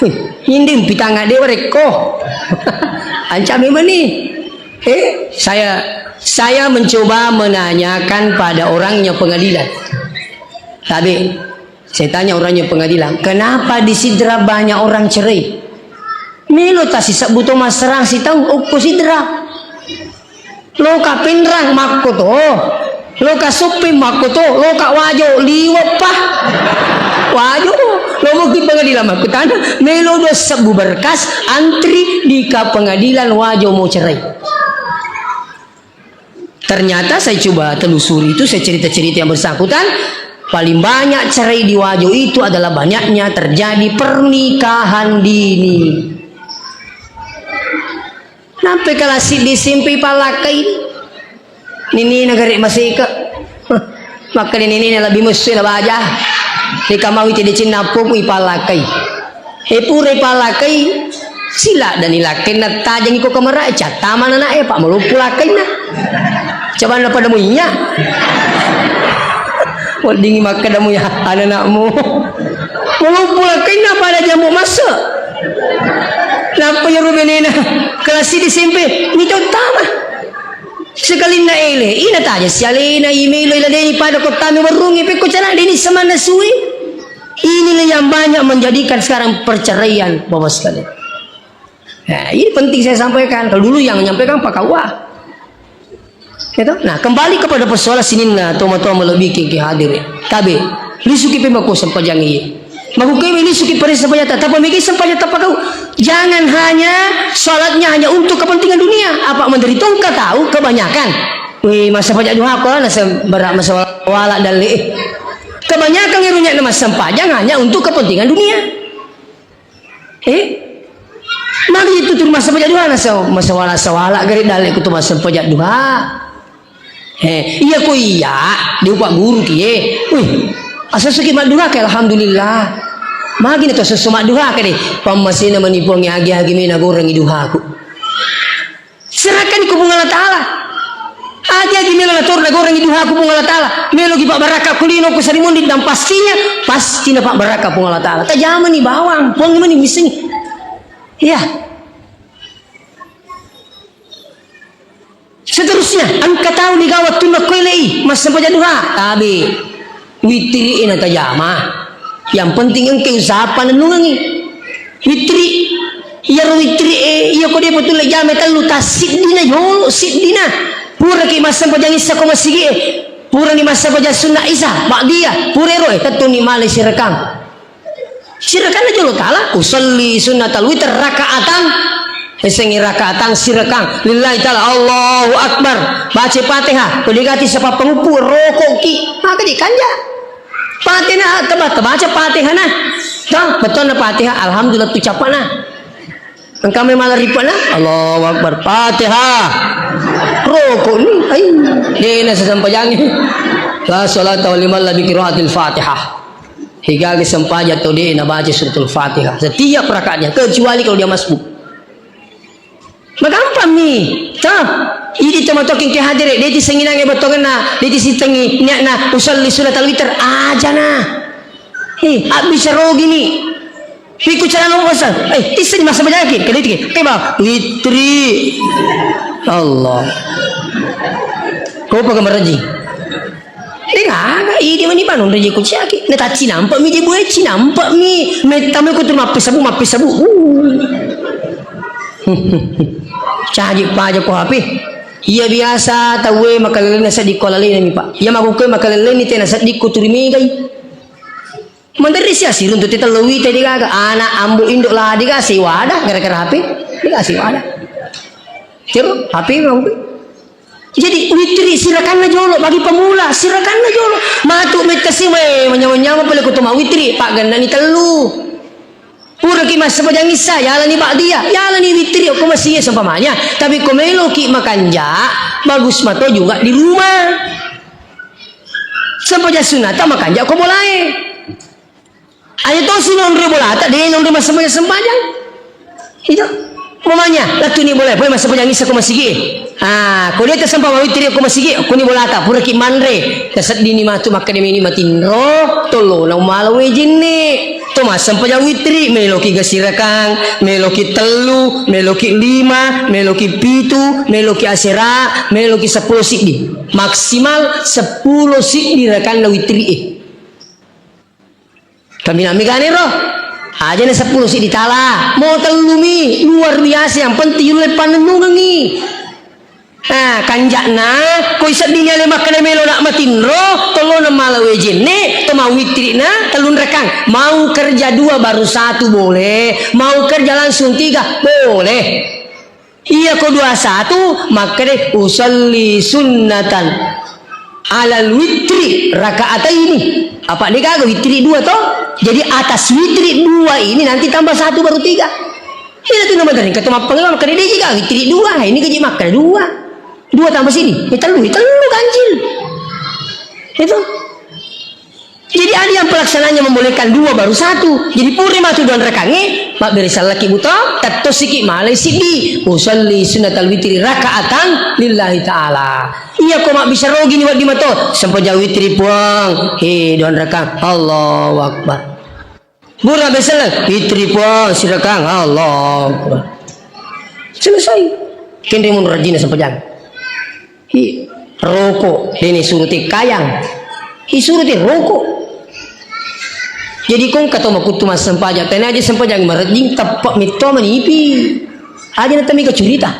Wih, inde pitang ade warekko. Anca memang ni. Eh, saya, saya mencoba menanyakan pada orangnya pengadilan. Tapi, saya tanya orangnya pengadilan, "Kenapa di Sidrap banyak orang cerai?" Melo tasi sebbu to masserang sitau okko Sidrap. Loka Pinrang makko to. Loka Supping makko to. Loka Wajo liweppa. Wajo, lo mungkin pengadilan makko tana. Melo dua sebbu berkas antri di ka pengadilan Wajo mau cerai. Ternyata saya coba telusuri itu, saya cerita-cerita yang bersangkutan, paling banyak cerai di Wajo itu adalah banyaknya terjadi pernikahan dini. Nampe kelas di S M P pallakkai ini. Nini na gare maseka. Maka nini na lebih messu na baja. Di kamau itu di Cina pun ipallakkai. E pura ipalakai, sila dani lakkainna tajengi ko kamara, cattama nana e, pa maloppo lakkainna. Coba na pada muinya. Weddingi makkeda muiya ananakmu. Maloppo lakkainna pada jamu masa. Nappa yaro benena kelas di S M P, mito tama. Sekalinna ele, ina taja sialena, imelo iladeni pada kottami warungi, pekko cara deni semanna sui. Inilah yang banyak menjadikan sekarang perceraian, Bapak sekalian. Nah, ini penting saya sampaikan. Kalau dulu yang menyampaikan Pak K U A. Gitu? Nah, kembali kepada persoalan sininna, toma-toma lebih ke hadir. Tabe, lisuki pe mako sempajang iye. Magukewe lisuki pada sempajata, tapi mega sempajata pakau. Jangan hanya salatnya hanya untuk kepentingan dunia. Apa menderita engka tahu kebanyakan. Wih, masa pajak duha ko, nasa berat masa wala, wala dalle. Kebanyakan irunya nama sempajang hanya untuk kepentingan dunia. Eh? Magi itu tur masa pajak duha, nasa masa wala sawala gare dalle kutu masa pajak duha. Eh, iya ko iya, di upak guru kie. Wih, asal suki madduha ke, alhamdulillah. Magi na to susu madduha ke deh. Pammasena mani Puang, agi-agi mena gorengi duhaku. Serahkan ku Puang Allah Ta'ala. Agi-agi mena nator na gorengi duhaku Puang Allah Ta'ala. Melo gi pak baraka kulino ku sarimundi dan pastinya, pasti na pak baraka Puang Allah Ta'ala. Tajamani bawang, Puang mani misengi. Iya. Seterusnya, engka tau niga wettunna koelei massempajang duha, tabe. Witri e natajama. Yang penting engka usaha panennungengi. Witri, iyaro witri e, iya ko depa tulle jama tellu, tassiddina jolo, siddina. Puraki massempajang issa ko masigi e, purani massempajang sunna isa, ba'diyah, pura ero e, tettuni male sirekang. Sirakanna jolo tala, usalli sunnatal witr rakaatan. Esengi rakaatan sirakang lillahi ta'ala, Allahu Akbar. Baca Fatihah, ko degati sapa panguppu, rokoki. Maka dikanja. Fatihah, teba-, tebaca Fatihah nah. Tah, betonna Fatihah, alhamdulillah tu capana. Engka mai mala ripana, Allahu Akbar. Fatihah. Rokok ni, ai. Dena sesempajangi. La salata liman la bi qiraatil Fatihah. Higaga sempajang tau de' nabaca suratul Fatihah setiap rakaatnya, kecuali kalau dia masbuk. Magampang mi, toh? Idi tomatoking ke hadere, de' tisenginangi bottongenna, de' tisengi niatna usalli sunnatal witr, ajana. Eh, abbicara ogini. Piku cara nong bosan. Eh, tisseng masa bajaki, keditiki. Keba, witri. Allah. Kau pakai meraji. Deng aga, idi mani panong reje kuciaki. Netaci nampak mi je buai, ci nampak mi. Metta mi kutu mappis sabu, mappis sabu. Uh. Caji paja ko H P. Iya biasa tauwe makalelena seddi ko lalena mi, Pak. Iya makuke makaleleni tena seddi ko turi megai. Menderri sia siruntu titello wita degaga. Anak ambo indo lah dega siwada gara-gara H P. Dega siwada. Tiro H P makuke. Jadi, witri sirakanna jolo, bagi pemula, sirakanna jolo. Matu metta siwe, manyama-nyama pale ko to mawitri, paggannani tellu. Puraki massempajang issa, yalani ba'diyah, yalani witri, ko masih sempamanya. Tapi ko meloki makanja, bagus mato juga di rumah. Sempajang sunnata makanja ko bolae. Aja tosi nonroi bolata, de' nonroi massempajang-sempajang. Itu. Mamanya, lattuni bola, pole massempajang issa ko masigi. Ah, ko de' tasempajang witri ko masigi, kuni bolata, puraki manre. Taseddini matu makkeda meni matinro, tollo na umala wejenne. To massempajang witri, meloki gasirakang, meloki tellu, meloki lima, meloki pitu, meloki asera, meloki seppulo siddi. Maksimal seppulo siddi rakanna witri e. Kaminang meganiro. Ajana seppulo siddi tala. Mo tellumi. Luar biasa. Yang penting yulle pannennungengi. Nah, kanja'na, koi seddini ale makkeda melo nak matinro, tollo na mala wejenne, to mau witrina, tellunrekang. Mau kerja dua baru satu boleh. Mau kerja langsung tiga, boleh. Iya ko dua satu, makkeda usalli sunnatan alal witri rakaataini. Apa de' gaga witri dua to? Jadi atas witri dua ini nanti tambah satu baru tiga. Iya tu nama dari kata mappangala makkeda de' gaga witri dua, ini gaji makkeda dua. Dua tambah sini, ya tellu, ya tellu ganjil. Itu. Jadi ada yang pelaksanaannya membolehkan dua baru satu. Jadi pura matu dua rekangnge, mabbere sallaki buto, tettosiki malai siddi. Usalli sunnatal witri rakaatan lillahi ta'ala. Iya ko mabbisa rogini wedding mato, sempajang witri puang. He, dua rekang. Allahu Akbar. Bura besel, witri puang, sirakang. Allahu Akbar. Selesai. Kenre mun rajina sempajang. Hi, roko, dene suruh te kayang. Hi suruh te roko. Jadi kong kato makuttu massempajang, tena aja sempajang marejjing, teppe' mitto manipi. Aja na temi kacurita.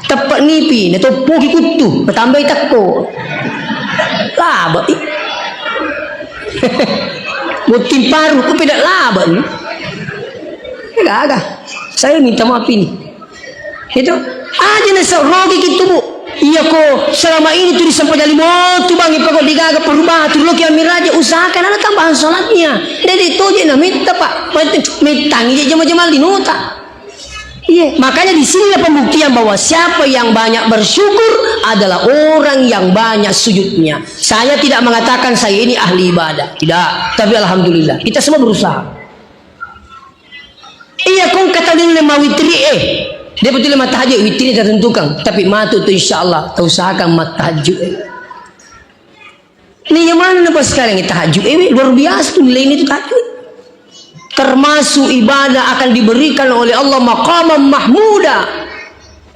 Teppe' nipi, na toppoki kuttu, matambai tekko. Laba, i. Botting paru, ku peda laba ni. Gaga. Saya minta maaf ini. Itu aja na sa-, rogi ki tubuh. Iya ko selama ini tu di sempajang lima tu bang, ipako digaga perubahan tu loki ambil raja, usahakan ada tambahan sholatnya. Jadi toje na metta, Pak. Mettangi je jama-jama linota. Iya, makanya di sinilah pembuktian bahwa siapa yang banyak bersyukur adalah orang yang banyak sujudnya. Saya tidak mengatakan saya ini ahli ibadah, tidak. Tapi alhamdulillah, kita semua berusaha. Iya, kong kata dulu lima witri, eh. Dia betul lima tahajud, witri tertentukan. Tapi matu tu insya Allah, kita usahakan mat tahajud, eh. Nih, yang mana nampak sekarang ini tahajud? Eh, luar biasa tuh nilai ini tuh tahajud. Termasuk ibadah akan diberikan oleh Allah maqaman mahmuda.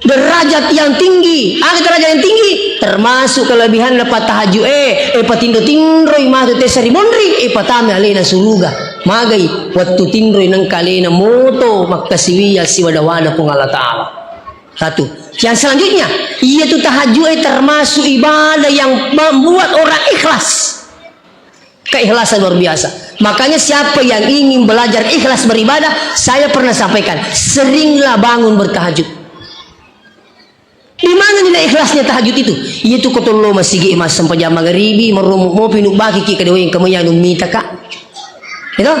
Derajat yang tinggi. Ada derajat yang tinggi. Termasuk kelebihan lepas tahajud. Eh, eh, patinro-tinroi matu tesa rimonri. Eh, patame alena suruga. Magai, waktu tinroi nengka alena moto, makkasiwiya siwada-wada Puang Allah Ta'ala. Satu. Yang selanjutnya, iya tu tahajud, eh, termasuk ibadah yang membuat orang ikhlas. Keikhlasan luar biasa. Makanya siapa yang ingin belajar ikhlas beribadah, saya pernah sampaikan, seringlah bangun bertahajud. Di mana nilai ikhlasnya tahajud itu? Iya tu kotollo masigi massempajang magaribi, maromo mopi nubaki ki kadeweng kamayanu mita ka. Itu?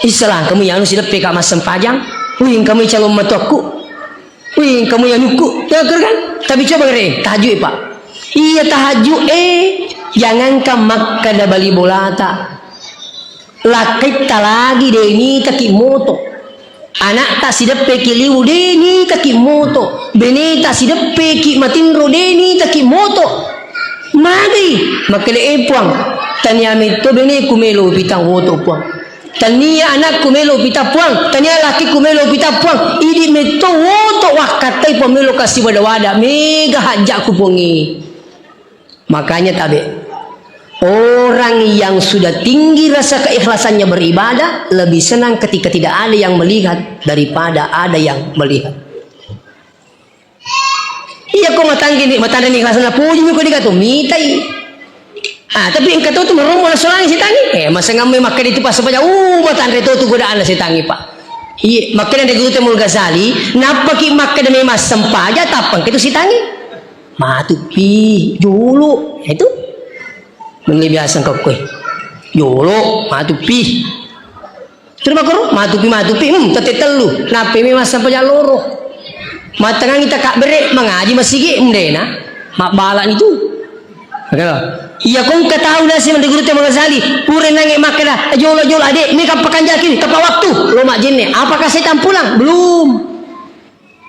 Issalah kamayanu sideppe ka massempajang. Wih, kamu calon matuakku. Wih, kamu yang nyukku, ya, kan? Tapi coba gare, tahajud, Pak. Iya, tahajud, eh, jangankan makkada bali bolata. Lakkaitta lagi de' nitaki moto. Anakta sideppe ki liwu de' nitaki moto. Beneta sideppe ki matinro de' nitaki moto. Magai, makkada, eh, Puang, tania metto beneku melo pitang woto, Puang. Tania anakku melo pita Puang, tania lakiku melo pita Puang, idi metto woto wakkattai Puang melo kasi wada-wada, mega hajjakku Puangnge. Makanya tabe, orang yang sudah tinggi rasa keikhlasannya beribadah, lebih senang ketika tidak ada yang melihat daripada ada yang melihat. Iya ko matanggini, matanreni ikhlasna, puji mi ko diga to mitai. Ah, tapi engka to tu marommo nasolangi setangnge. Eh, masengammai makkeda itu pas sempaja, uh, matanre to tu godaanna setangnge, Pak. Iya, makkeda de guru Temul Ghazali, nappaki makkeda memang sempaja, tappa engka tu setangnge. Matu pi, jolo, itu. Mengli biasa engka koe. Jolo, matu pi. Terus makkoro, matupi, matupi, hmm, tette tellu. Nappai memang sempajang loro. Mattengangi takabbere, mangaji masigi, mdena. Mabbalani tu. Oke, lo. Iya, ko engka tau nasi mende guru te mangasali. Pura nange makkeda, jolo, jolo, ade, meka pakanjaki, tepat waktu. Lo majjenne. Apakah setan pulang? Belum.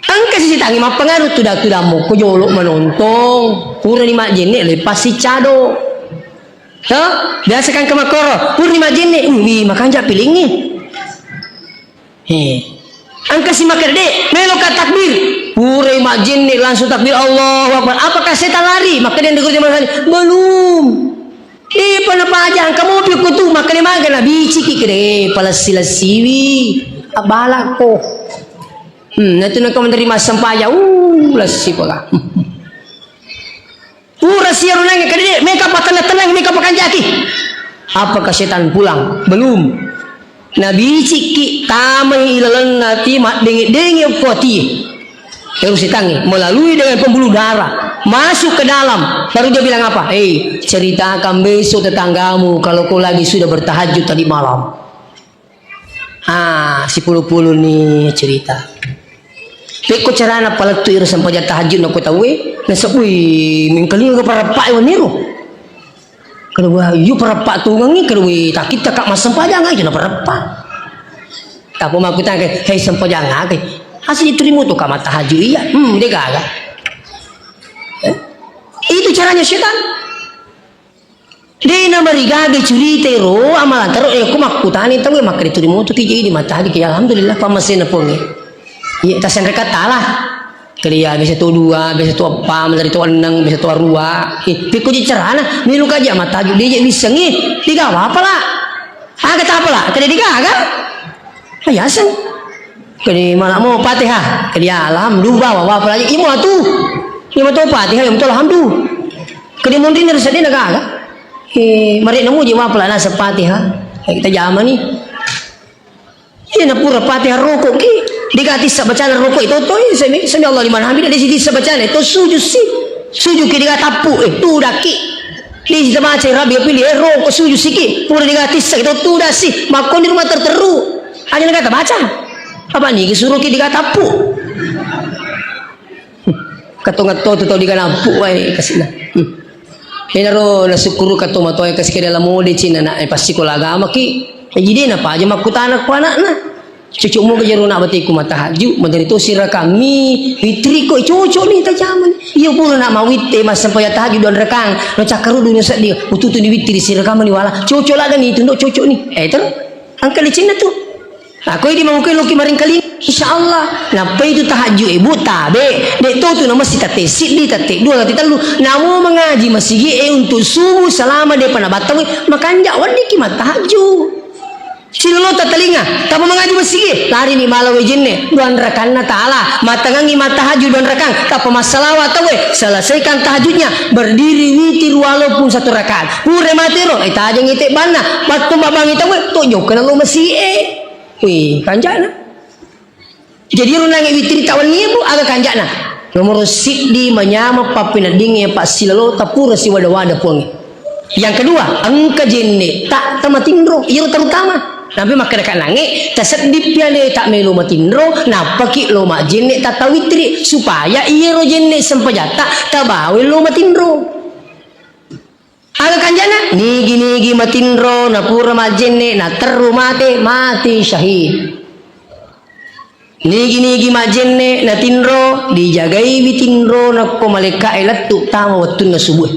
Engka si sitangnge mappengaruh, tuda-, tudammu ko jolo manontong. Purani majjenne, lepas si cado. Hah? Biasa kan ke makkoro, purani majjenne, uh, wi, makanja pilingngi. He. Engka si makkeda, de, melo ka takbir. Purai majjenne, langsung takbir, Allahu Akbar. Apakah setan lari? Makkeda yang dikutip Mas Ali, belum. Depa napaja, engka mopi ko tu, makkeda maga nabiciki, kede, palessi-lessiwi. Abbalakko. Hmm, natu nengka menerima sempajang, uh, lessi pala. Pura siaru nange, kede, meka patenang-tenang, meka pakanjaki. Apakah setan pulang? Belum. Nabiciki, tamai ilalenna ati, maddenge-denge okko ati. Baru setangnge, melalui dengan pembuluh darah, masuk ke dalam. Baru dia bilang apa? Eh, ceritakan besok tetanggamu kalau kau lagi sudah bertahajud tadi malam. Ah, sipulu-pulu ni cerita. Pekko carana palettu iro sempajang tahajud nako tauwe, nasabui mengkalinga parappa e waniro. Kedua, yu parappa tungangi, kedua takitta ka massempajang aja na parappa. Tapo makkutana, "Hei, sempajang aga?" Asli turimu tu ka mattahajud iya. Hmm, de gaga. Eh? Itu caranya setan. De' namarigaga curita ero, amalan taro, eh, ko makkutani tau, eh, makkeda tuli moto ki jadi matahadi ki, alhamdulillah, pammasena Puangnge. Iya, tasenre katala. Kali ya, biasa to dua, biasa to eppa, mentari to enneng, biasa to arua. Eh, pekko je carana, melu kaja matahaju, de' je wissengi, digawa apa la? Aga tapa la? Kade digaga? Ayaseng. Kade malamo Fatihah. Kade alhamdulillah, wa, wa, apalagi imo atu. Imo to Fatihah, imo to alhamdulillah. Kade munri ni seddi na gaga. Eh, mare namuji wa pala nasa Fatihah. Eh, kita jamani. Iya, na pura Fatihah rokok ki, dega tissa bacana rokok itu, to, iya, sami, sami Allah liman hamida, desi tissa bacana, to sujud si, sujud ki dega tappu, eh, tudaki. Desi tabaca Rabbi pilih, eh, rokok sujud siki, pura dega tissa, to tudasi, makkoni rumah terteru. Aja nega tabaca. Apa ni, suruh ki dega tappu. Katongatto tu tau diganappu wae kasina. Hmm. Enaro nasukkuruka tomatoa e kasikeda lamode cina na e passikola agamaki. E, jadi de napaja makkutana ku anakna. Cocok moga jero nak bateku matahaju, madari to sirakammi, witriko, e, cocok ni tajamani. Iya pura nak mawitte massempajang tahajud dua rakang, no cakkaruddu no seddi, ututu ni witri sirakamani wala. Cocok lagani itu, ndo cocok ni. E, terus angka licinna tu. Nah, koi di mangukui loki maringkaling, insya Allah. Nappai tu tahajud e, Bu, tabe. Dek to tu nama si tate siddi, tate dua, tate tellu. Namo mengaji masigi e untuk subuh selama dia pernah battang, makanja wedding ki mattahajud. Silolo tatalinga, tapa mengaji masigi, lari ni mala wejenne, dua rakanna tala, matangangi mattahajud dua rakang, tapa massalawa tau e, selesaikan tahajudnya, berdiri witir walaupun satu rakaat. Pura matero, e, tajang ite banna, battu mabangi tau e, to jokka nalo masigi e. Wih, kanjana. Jadi ro nange witiri tawenni, Bu, aga kanjana. Nomor siddi manyameng pappeneddingnge, Pak, silalo tapura siwada-wada Puangnge. Yang kedua, engka jenne tak tamatinro, iyaro terutama. Nampe makkeda kanange, taseddi piale tak melo matinro, nappaki lo majenne tak tawitiri, supaya iyaro jenne sempajatta tabawe lo matinro. Aga kanjana? Nigi-nigi matinro, napura majjenne, naterru mate, mati syahid. Nigi-nigi majjenne, natinro, dijagaiwi tinro, nakko malekka e lettu tama wettunna subuh.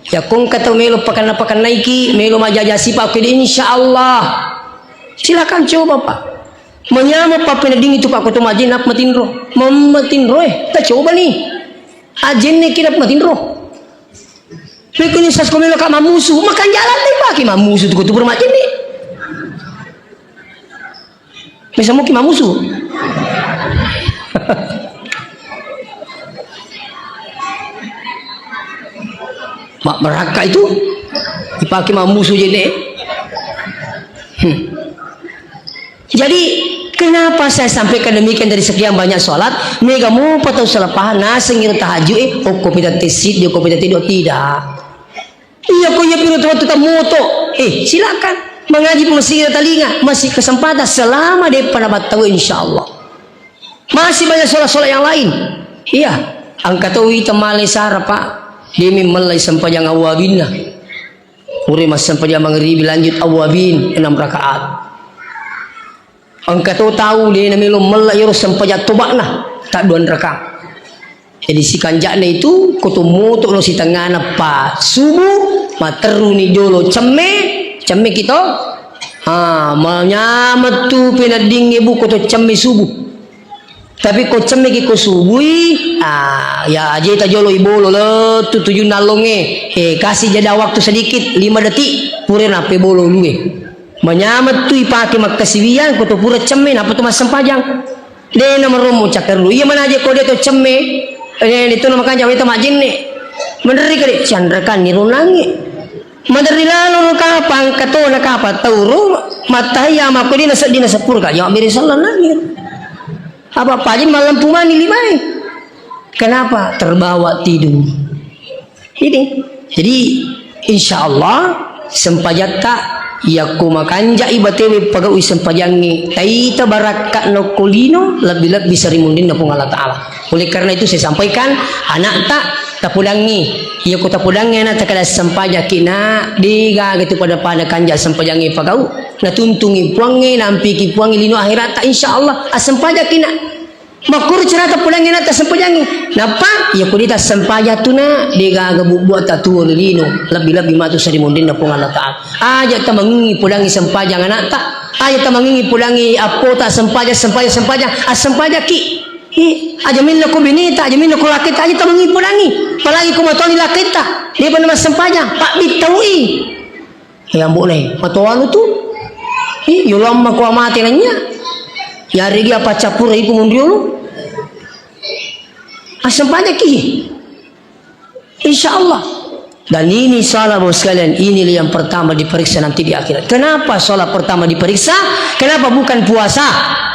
Yakko engka tau melo pakanna-pakannaiki, melo majaja sipa, oke, insya Allah. Silakan coba, Pak. Manyameng pappenedding itu, Pak, ko to majjenne, nappa matinro. Mammatinro, eh, tacoba ni. Ajenne ki nappa matinro. Pekko ni sasko melo ka mammusu, makanjala te pake mammusu tu kutu pura majjenne. Mesa muki mammusu. Mak merakka itu dipake mammusu jenne. Hmm. Jadi, kenapa saya sampaikan demikian dari sekian banyak sholat? Mega mopa tau salah paham, naseng iro tahajud, eh, okko pita tesi, di okko pita tidur, tidak. Iya, ko iya piro tu waktu tamoto, eh, silakan. Mengaji pun masih ada talinga, masih kesempatan selama dia pada battau, insya Allah. Masih banyak sholat-sholat yang lain. Iya, angka tau ita male sara, Pak. Demi melai sempajang awabinna. Ure massempajang mangribi lanjut awabin enam rakaat. Engka to tau de namelo mella iyaro sempajang toba'na, tadduan raka. Jadi sikanja'na itu, ko to moto lo sitengngana pa subuh, materruni jolo cemme, cemme kito. Ah, manyameng tu peneddingnge bu ko to cemme subuh. Tapi ko cemme ki ko subui, ah, ya ajeta jolo ibolo lettu tujunna allongnge. Eh, kasih jeda waktu sedikit, lima detik, pura nappa bolo ulue. Manyameng tu ipake makkasiwiang, ko to pura cemme, nappa to massempajang. De namarommo cakkarlu. Iya manaje ko de to cemme, eh, de to na makanja weta majjenne. Menderri kade, candrakan ni ronangi. Maderri lalo ro kapang, kato na kapang tau ro, mattahiyya mako de na sedding na seppulo ka, jawab bere sallang nangi. Apa-apa aja mallempu mani limae. Kenapa? Terbawa tidur. Ini. Jadi, insya Allah, sempajatta, yakko makanjai batewe pagaui sempajangnge, taita barakka nokko lino, lebbi-lebbi sarimunrinna Puang Allah Ta'ala. Oleh karena itu, saya sampaikan, anakta, tapodangngi. Yakko tapodangngi anakta kada sempajaki na, degaga tu pada-pada kanja sempajangnge pagau. Natuntungi Puangnge, nampiki Puangnge lino akhiratta, insya Allah, assempajaki na. Makkuro carata podangngi na tassempajangngi. Nappa, iya ko de tassempajang tu na, de gaga bubbuatta tuo ri lino, lebbi-lebbi matu sarimunrinna Puang Allah Ta'ala. Aja tamangingi podangngi sempajang anakta, aja tamangingi podangngi appota sempajang, sempajang, sempajang, assempajakki. Ih, aja minna ko bineta, aja minna ko laketta, aja tamangingi podangngi. Apalagi ko matoani laketta, depa na massempajang, pabbittaui. Eh, ambo'na, eh, matoanu tu. Ih, yolo amma ko amate nanya. Yarigi apa cappura iku munriolo. Asempajaki. Insya Allah. Dan ini salah, Bapak sekalian, inilah yang pertama diperiksa nanti di akhirat. Kenapa salat pertama diperiksa? Kenapa bukan puasa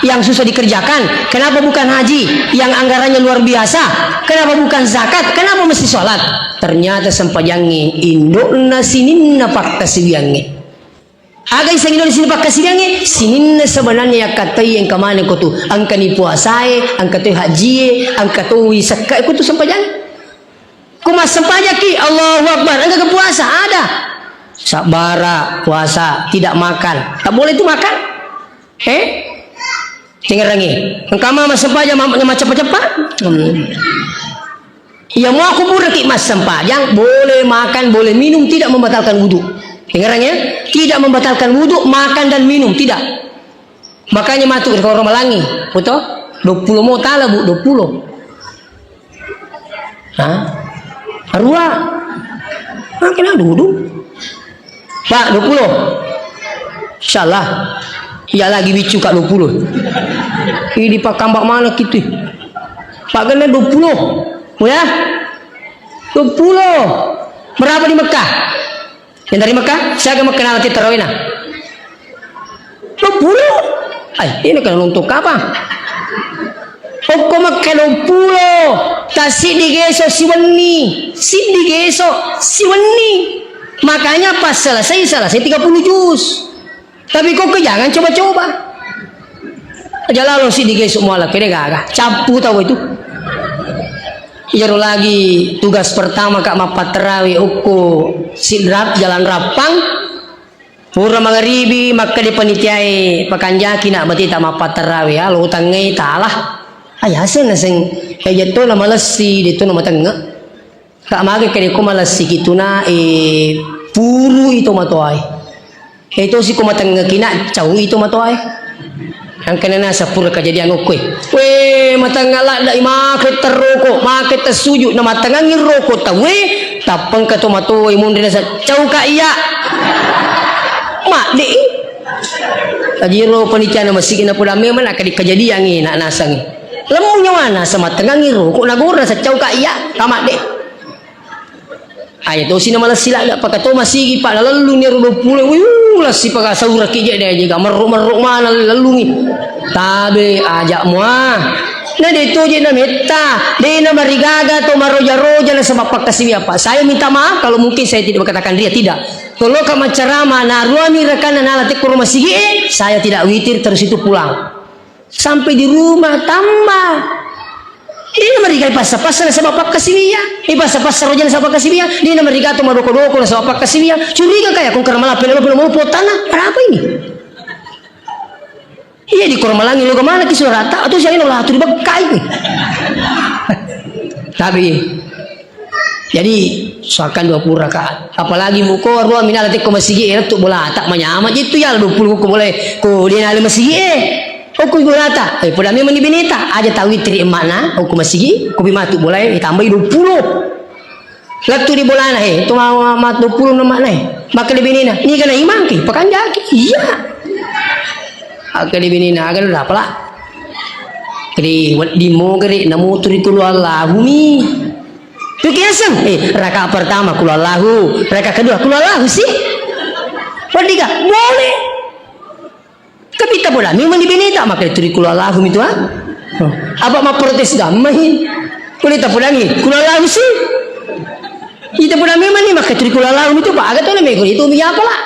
yang susah dikerjakan? Kenapa bukan haji yang anggarannya luar biasa? Kenapa bukan zakat? Kenapa mesti salat? Ternyata sempajangnge indokna sininna pakkasiwiangnge. Aga iseng inokna sininna pakkasiwiangnge? Sininna sebenarnya yakkatai engka maneng ko tu. Engkani puasae, engka toi hajie, engka toi sekka ko tu sempajang. Ko massempajakki, Allahu Akbar, engka ke puasa? Ada. Sabbara, puasa, tidak makan. Tak boleh itu makan. Eh? Dengerangi. Engka ma massempajang ma-, macappa-cappa? Hmm. Iya, mau aku buraki massempajang, boleh makan, boleh minum, tidak membatalkan wudhu. Dengerangi ya. Tidak membatalkan wudhu, makan dan minum, tidak. Makanya matu ke orang malangi, betul? Dua puluh mau tala, Bu, dua puluh. Hah? Arua. Nah, kena duduk. Pak, dua puluh. Insyaallah. Iya lagi bicu, Kak, dua puluh. Ini pakambak mana gitu? Pak, kena dua puluh. Oh ya? Dua puluh. Berapa di Mekah? Yang dari Mekah, siaga Mekah nalati tarawihna? Dua puluh. Ai, ini kan untuk apa? Okko Mekah dua puluh. Tak siddi geso siwenni. Siddi geso siwenni. Makanya pas selesai, selesai tiga puluh juz. Tapi kok jangan coba-coba. Aja lalo siddi geso muala kede gaga. Cappu tau itu. Iyaro lagi tugas pertama, Kak, mappattarawi okko Sidrap, Jalan Rappang. Pura mangaribi, makkeda panitiae, "Pakanjaki, Nak, bateta mappattarawi, ya, lo utangngai talah." Ayaseng naseng, eh, jetto na malessi, detto na matengngek. Kak, mage kede ko malessi kitu, Nak, eh, puru ito matoae. Eh, tosi ko matengngeki, Nak, cau ito matoae. Angkana nasa pura kejadian okkoe. Weh, matangnga ladde i, make terroko, make tessuju, na matangangi roko tauwe, tappengka to matoe munri nasa, "Cau ka iya." Madde i. Ajiro panitiana masigi na poda memang na kadi kejadian i, nak nasangi. Lemmu nyawana, sa matangangi roko, na gora sa, "Cau ka iya." Ka madde. Aja tosi na malessi ladde, paka to masigi, Pak, nalelluni ero dua puluh, wiu, lessi paka sauraki je, de, jega merro-merro mana lellungi. Tabe, aja mua. Na de to je na metta, de na marigaga to maroja-roja nasaba pakkasiwiang, Pak. Saya minta maaf kalau mungkin saya tidak berkata-kata ria, tidak. Toloka maccarama, na ruami rakana nala tekkoro masigi, eh, saya tidak witir, terus itu pulang. Sampai di rumah, tamba. Dena mariga ipassa-passa nasaba pakkasiwiang. Ipassa-passa roja nasaba pakkasiwiang. Dena mariga to madoko-doko nasaba pakkasiwiang. Curiga kaya kong karena malah pelo-pelo mau potana. Ada apa ini? Iya, di Koromalangi lo kemana ki suarata? Atau saya lo latu di bekkai. Tapi Jadi, usahakan dua puluh rakaat. Apalagi muko ruami nala tekko masigi, eh, lettu bola, tak manyama je tu ya, dua puluh ko bola, ko de nala masigi, eh. Okko bolata, eh, poda memang ni beneta, aja tawitiri emmakna, okko masigi, ko bi matu bola, eh, tambahi dua puluh. Lettu di bolana, eh, tu ma, ma, ma dua puluh na emmakna, eh. Maka di benena, ni kana imangki, pakanjaki. Iya. Aga di benena, aga lu dapat lah. Kedi, wedding mo kedi, namuturi kulu Allahu mi. Tu kiaseng, eh, rakaat pertama kulu Allahu, rakaat kedua kulu Allahu sih. Wedding ga? Boleh. Tapi tak boleh, memang di beneta maka turi kulu Allahu mi tu, ha? Apa ma protes damai? Boleh tak boleh ni? Kulu Allahu sih. Ita pura memang ni maka turi kulu Allahu mi tu, Pak. Aga tu na mego itu mi apa lah?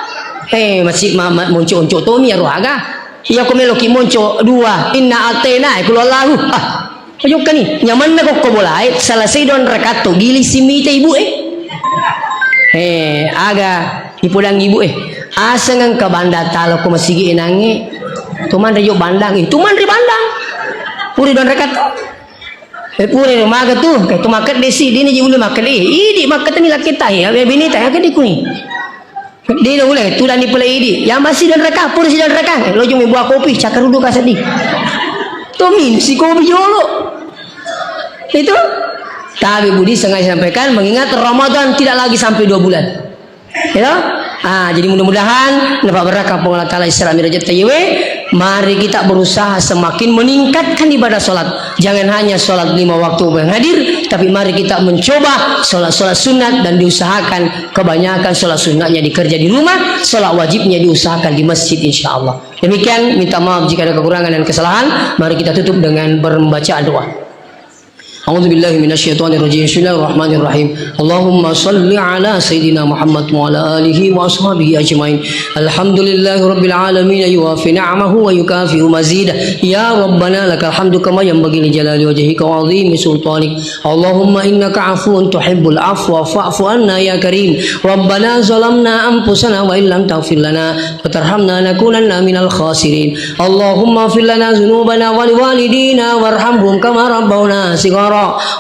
Eh, masih ma-, ma-, monco-onco to mi aro aga. Iya ko meloki monco dua, inna atena, eh, kulu Allahu. Ah, Ajokkani, nyamanna kokko bolae, selesai dua rakaat to, giling simita ibu e. Eh, aga ipodangi ibu e. Aseng engka banda talo ko masigi e nange. Tu manre jo bandang, eh, tu manre bandang. Pura dua rakaat to. Eh, pura maga tu, kayak tu makedde si, dini ji ulu makedde. Idi makedde ni laki tahi, abe bini tahi, aga dikuni. Dé' naulé, tudang ni pole idi. Ya masih dan reka, pura sidang reka. Eh, lojong mi buah kopi, cakar udu ka seddi. Tomi, si kopi jolo. Itu. Tapi Budi sengaja sampaikan, mengingat Ramadan tidak lagi sampai dua bulan. Ya. Ah, jadi mudah-mudahan dapat berkah Puang Allah Taala Isra Mi'raj tayyiwe. Mari kita berusaha semakin meningkatkan ibadah sholat. Jangan hanya sholat lima waktu yang hadir, tapi mari kita mencoba sholat-sholat sunat dan diusahakan kebanyakan sholat sunatnya dikerja di rumah, sholat wajibnya diusahakan di masjid, insya Allah. Demikian, minta maaf jika ada kekurangan dan kesalahan. Mari kita tutup dengan pembacaan doa. أعوذ بالله من الشيطان الرجيم. بسم الله الرحمن الرحيم. اللهم صل على سيدنا محمد وعلى آله وأصحابه أجمعين. الحمد لله رب العالمين، يوافي نعمه ويكافئ مزيده. يا ربنا، لك الحمد كما ينبغي لجلال وجهك وعظيم سلطانك. اللهم إنك عفو تحب العفو فاعف عنا يا كريم. ربنا ظلمنا أنفسنا وإن لم تغفر لنا وترحمنا لنكونن من الخاسرين. اللهم اغفر لنا ذنوبنا ولوالدينا وارحمهم كما ربونا صغارا.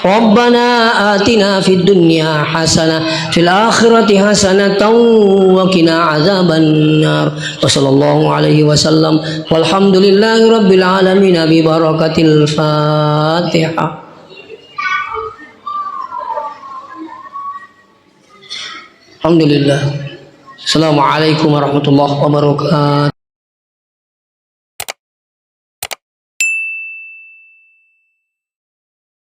ربنا آتنا في الدنيا حسنة، في الآخرة حسنة وقنا عذاب النار. وصلى الله عليه وسلم. والحمد لله رب العالمين ببركة الفاتحة. الحمد لله. السلام عليكم ورحمة الله وبركاته.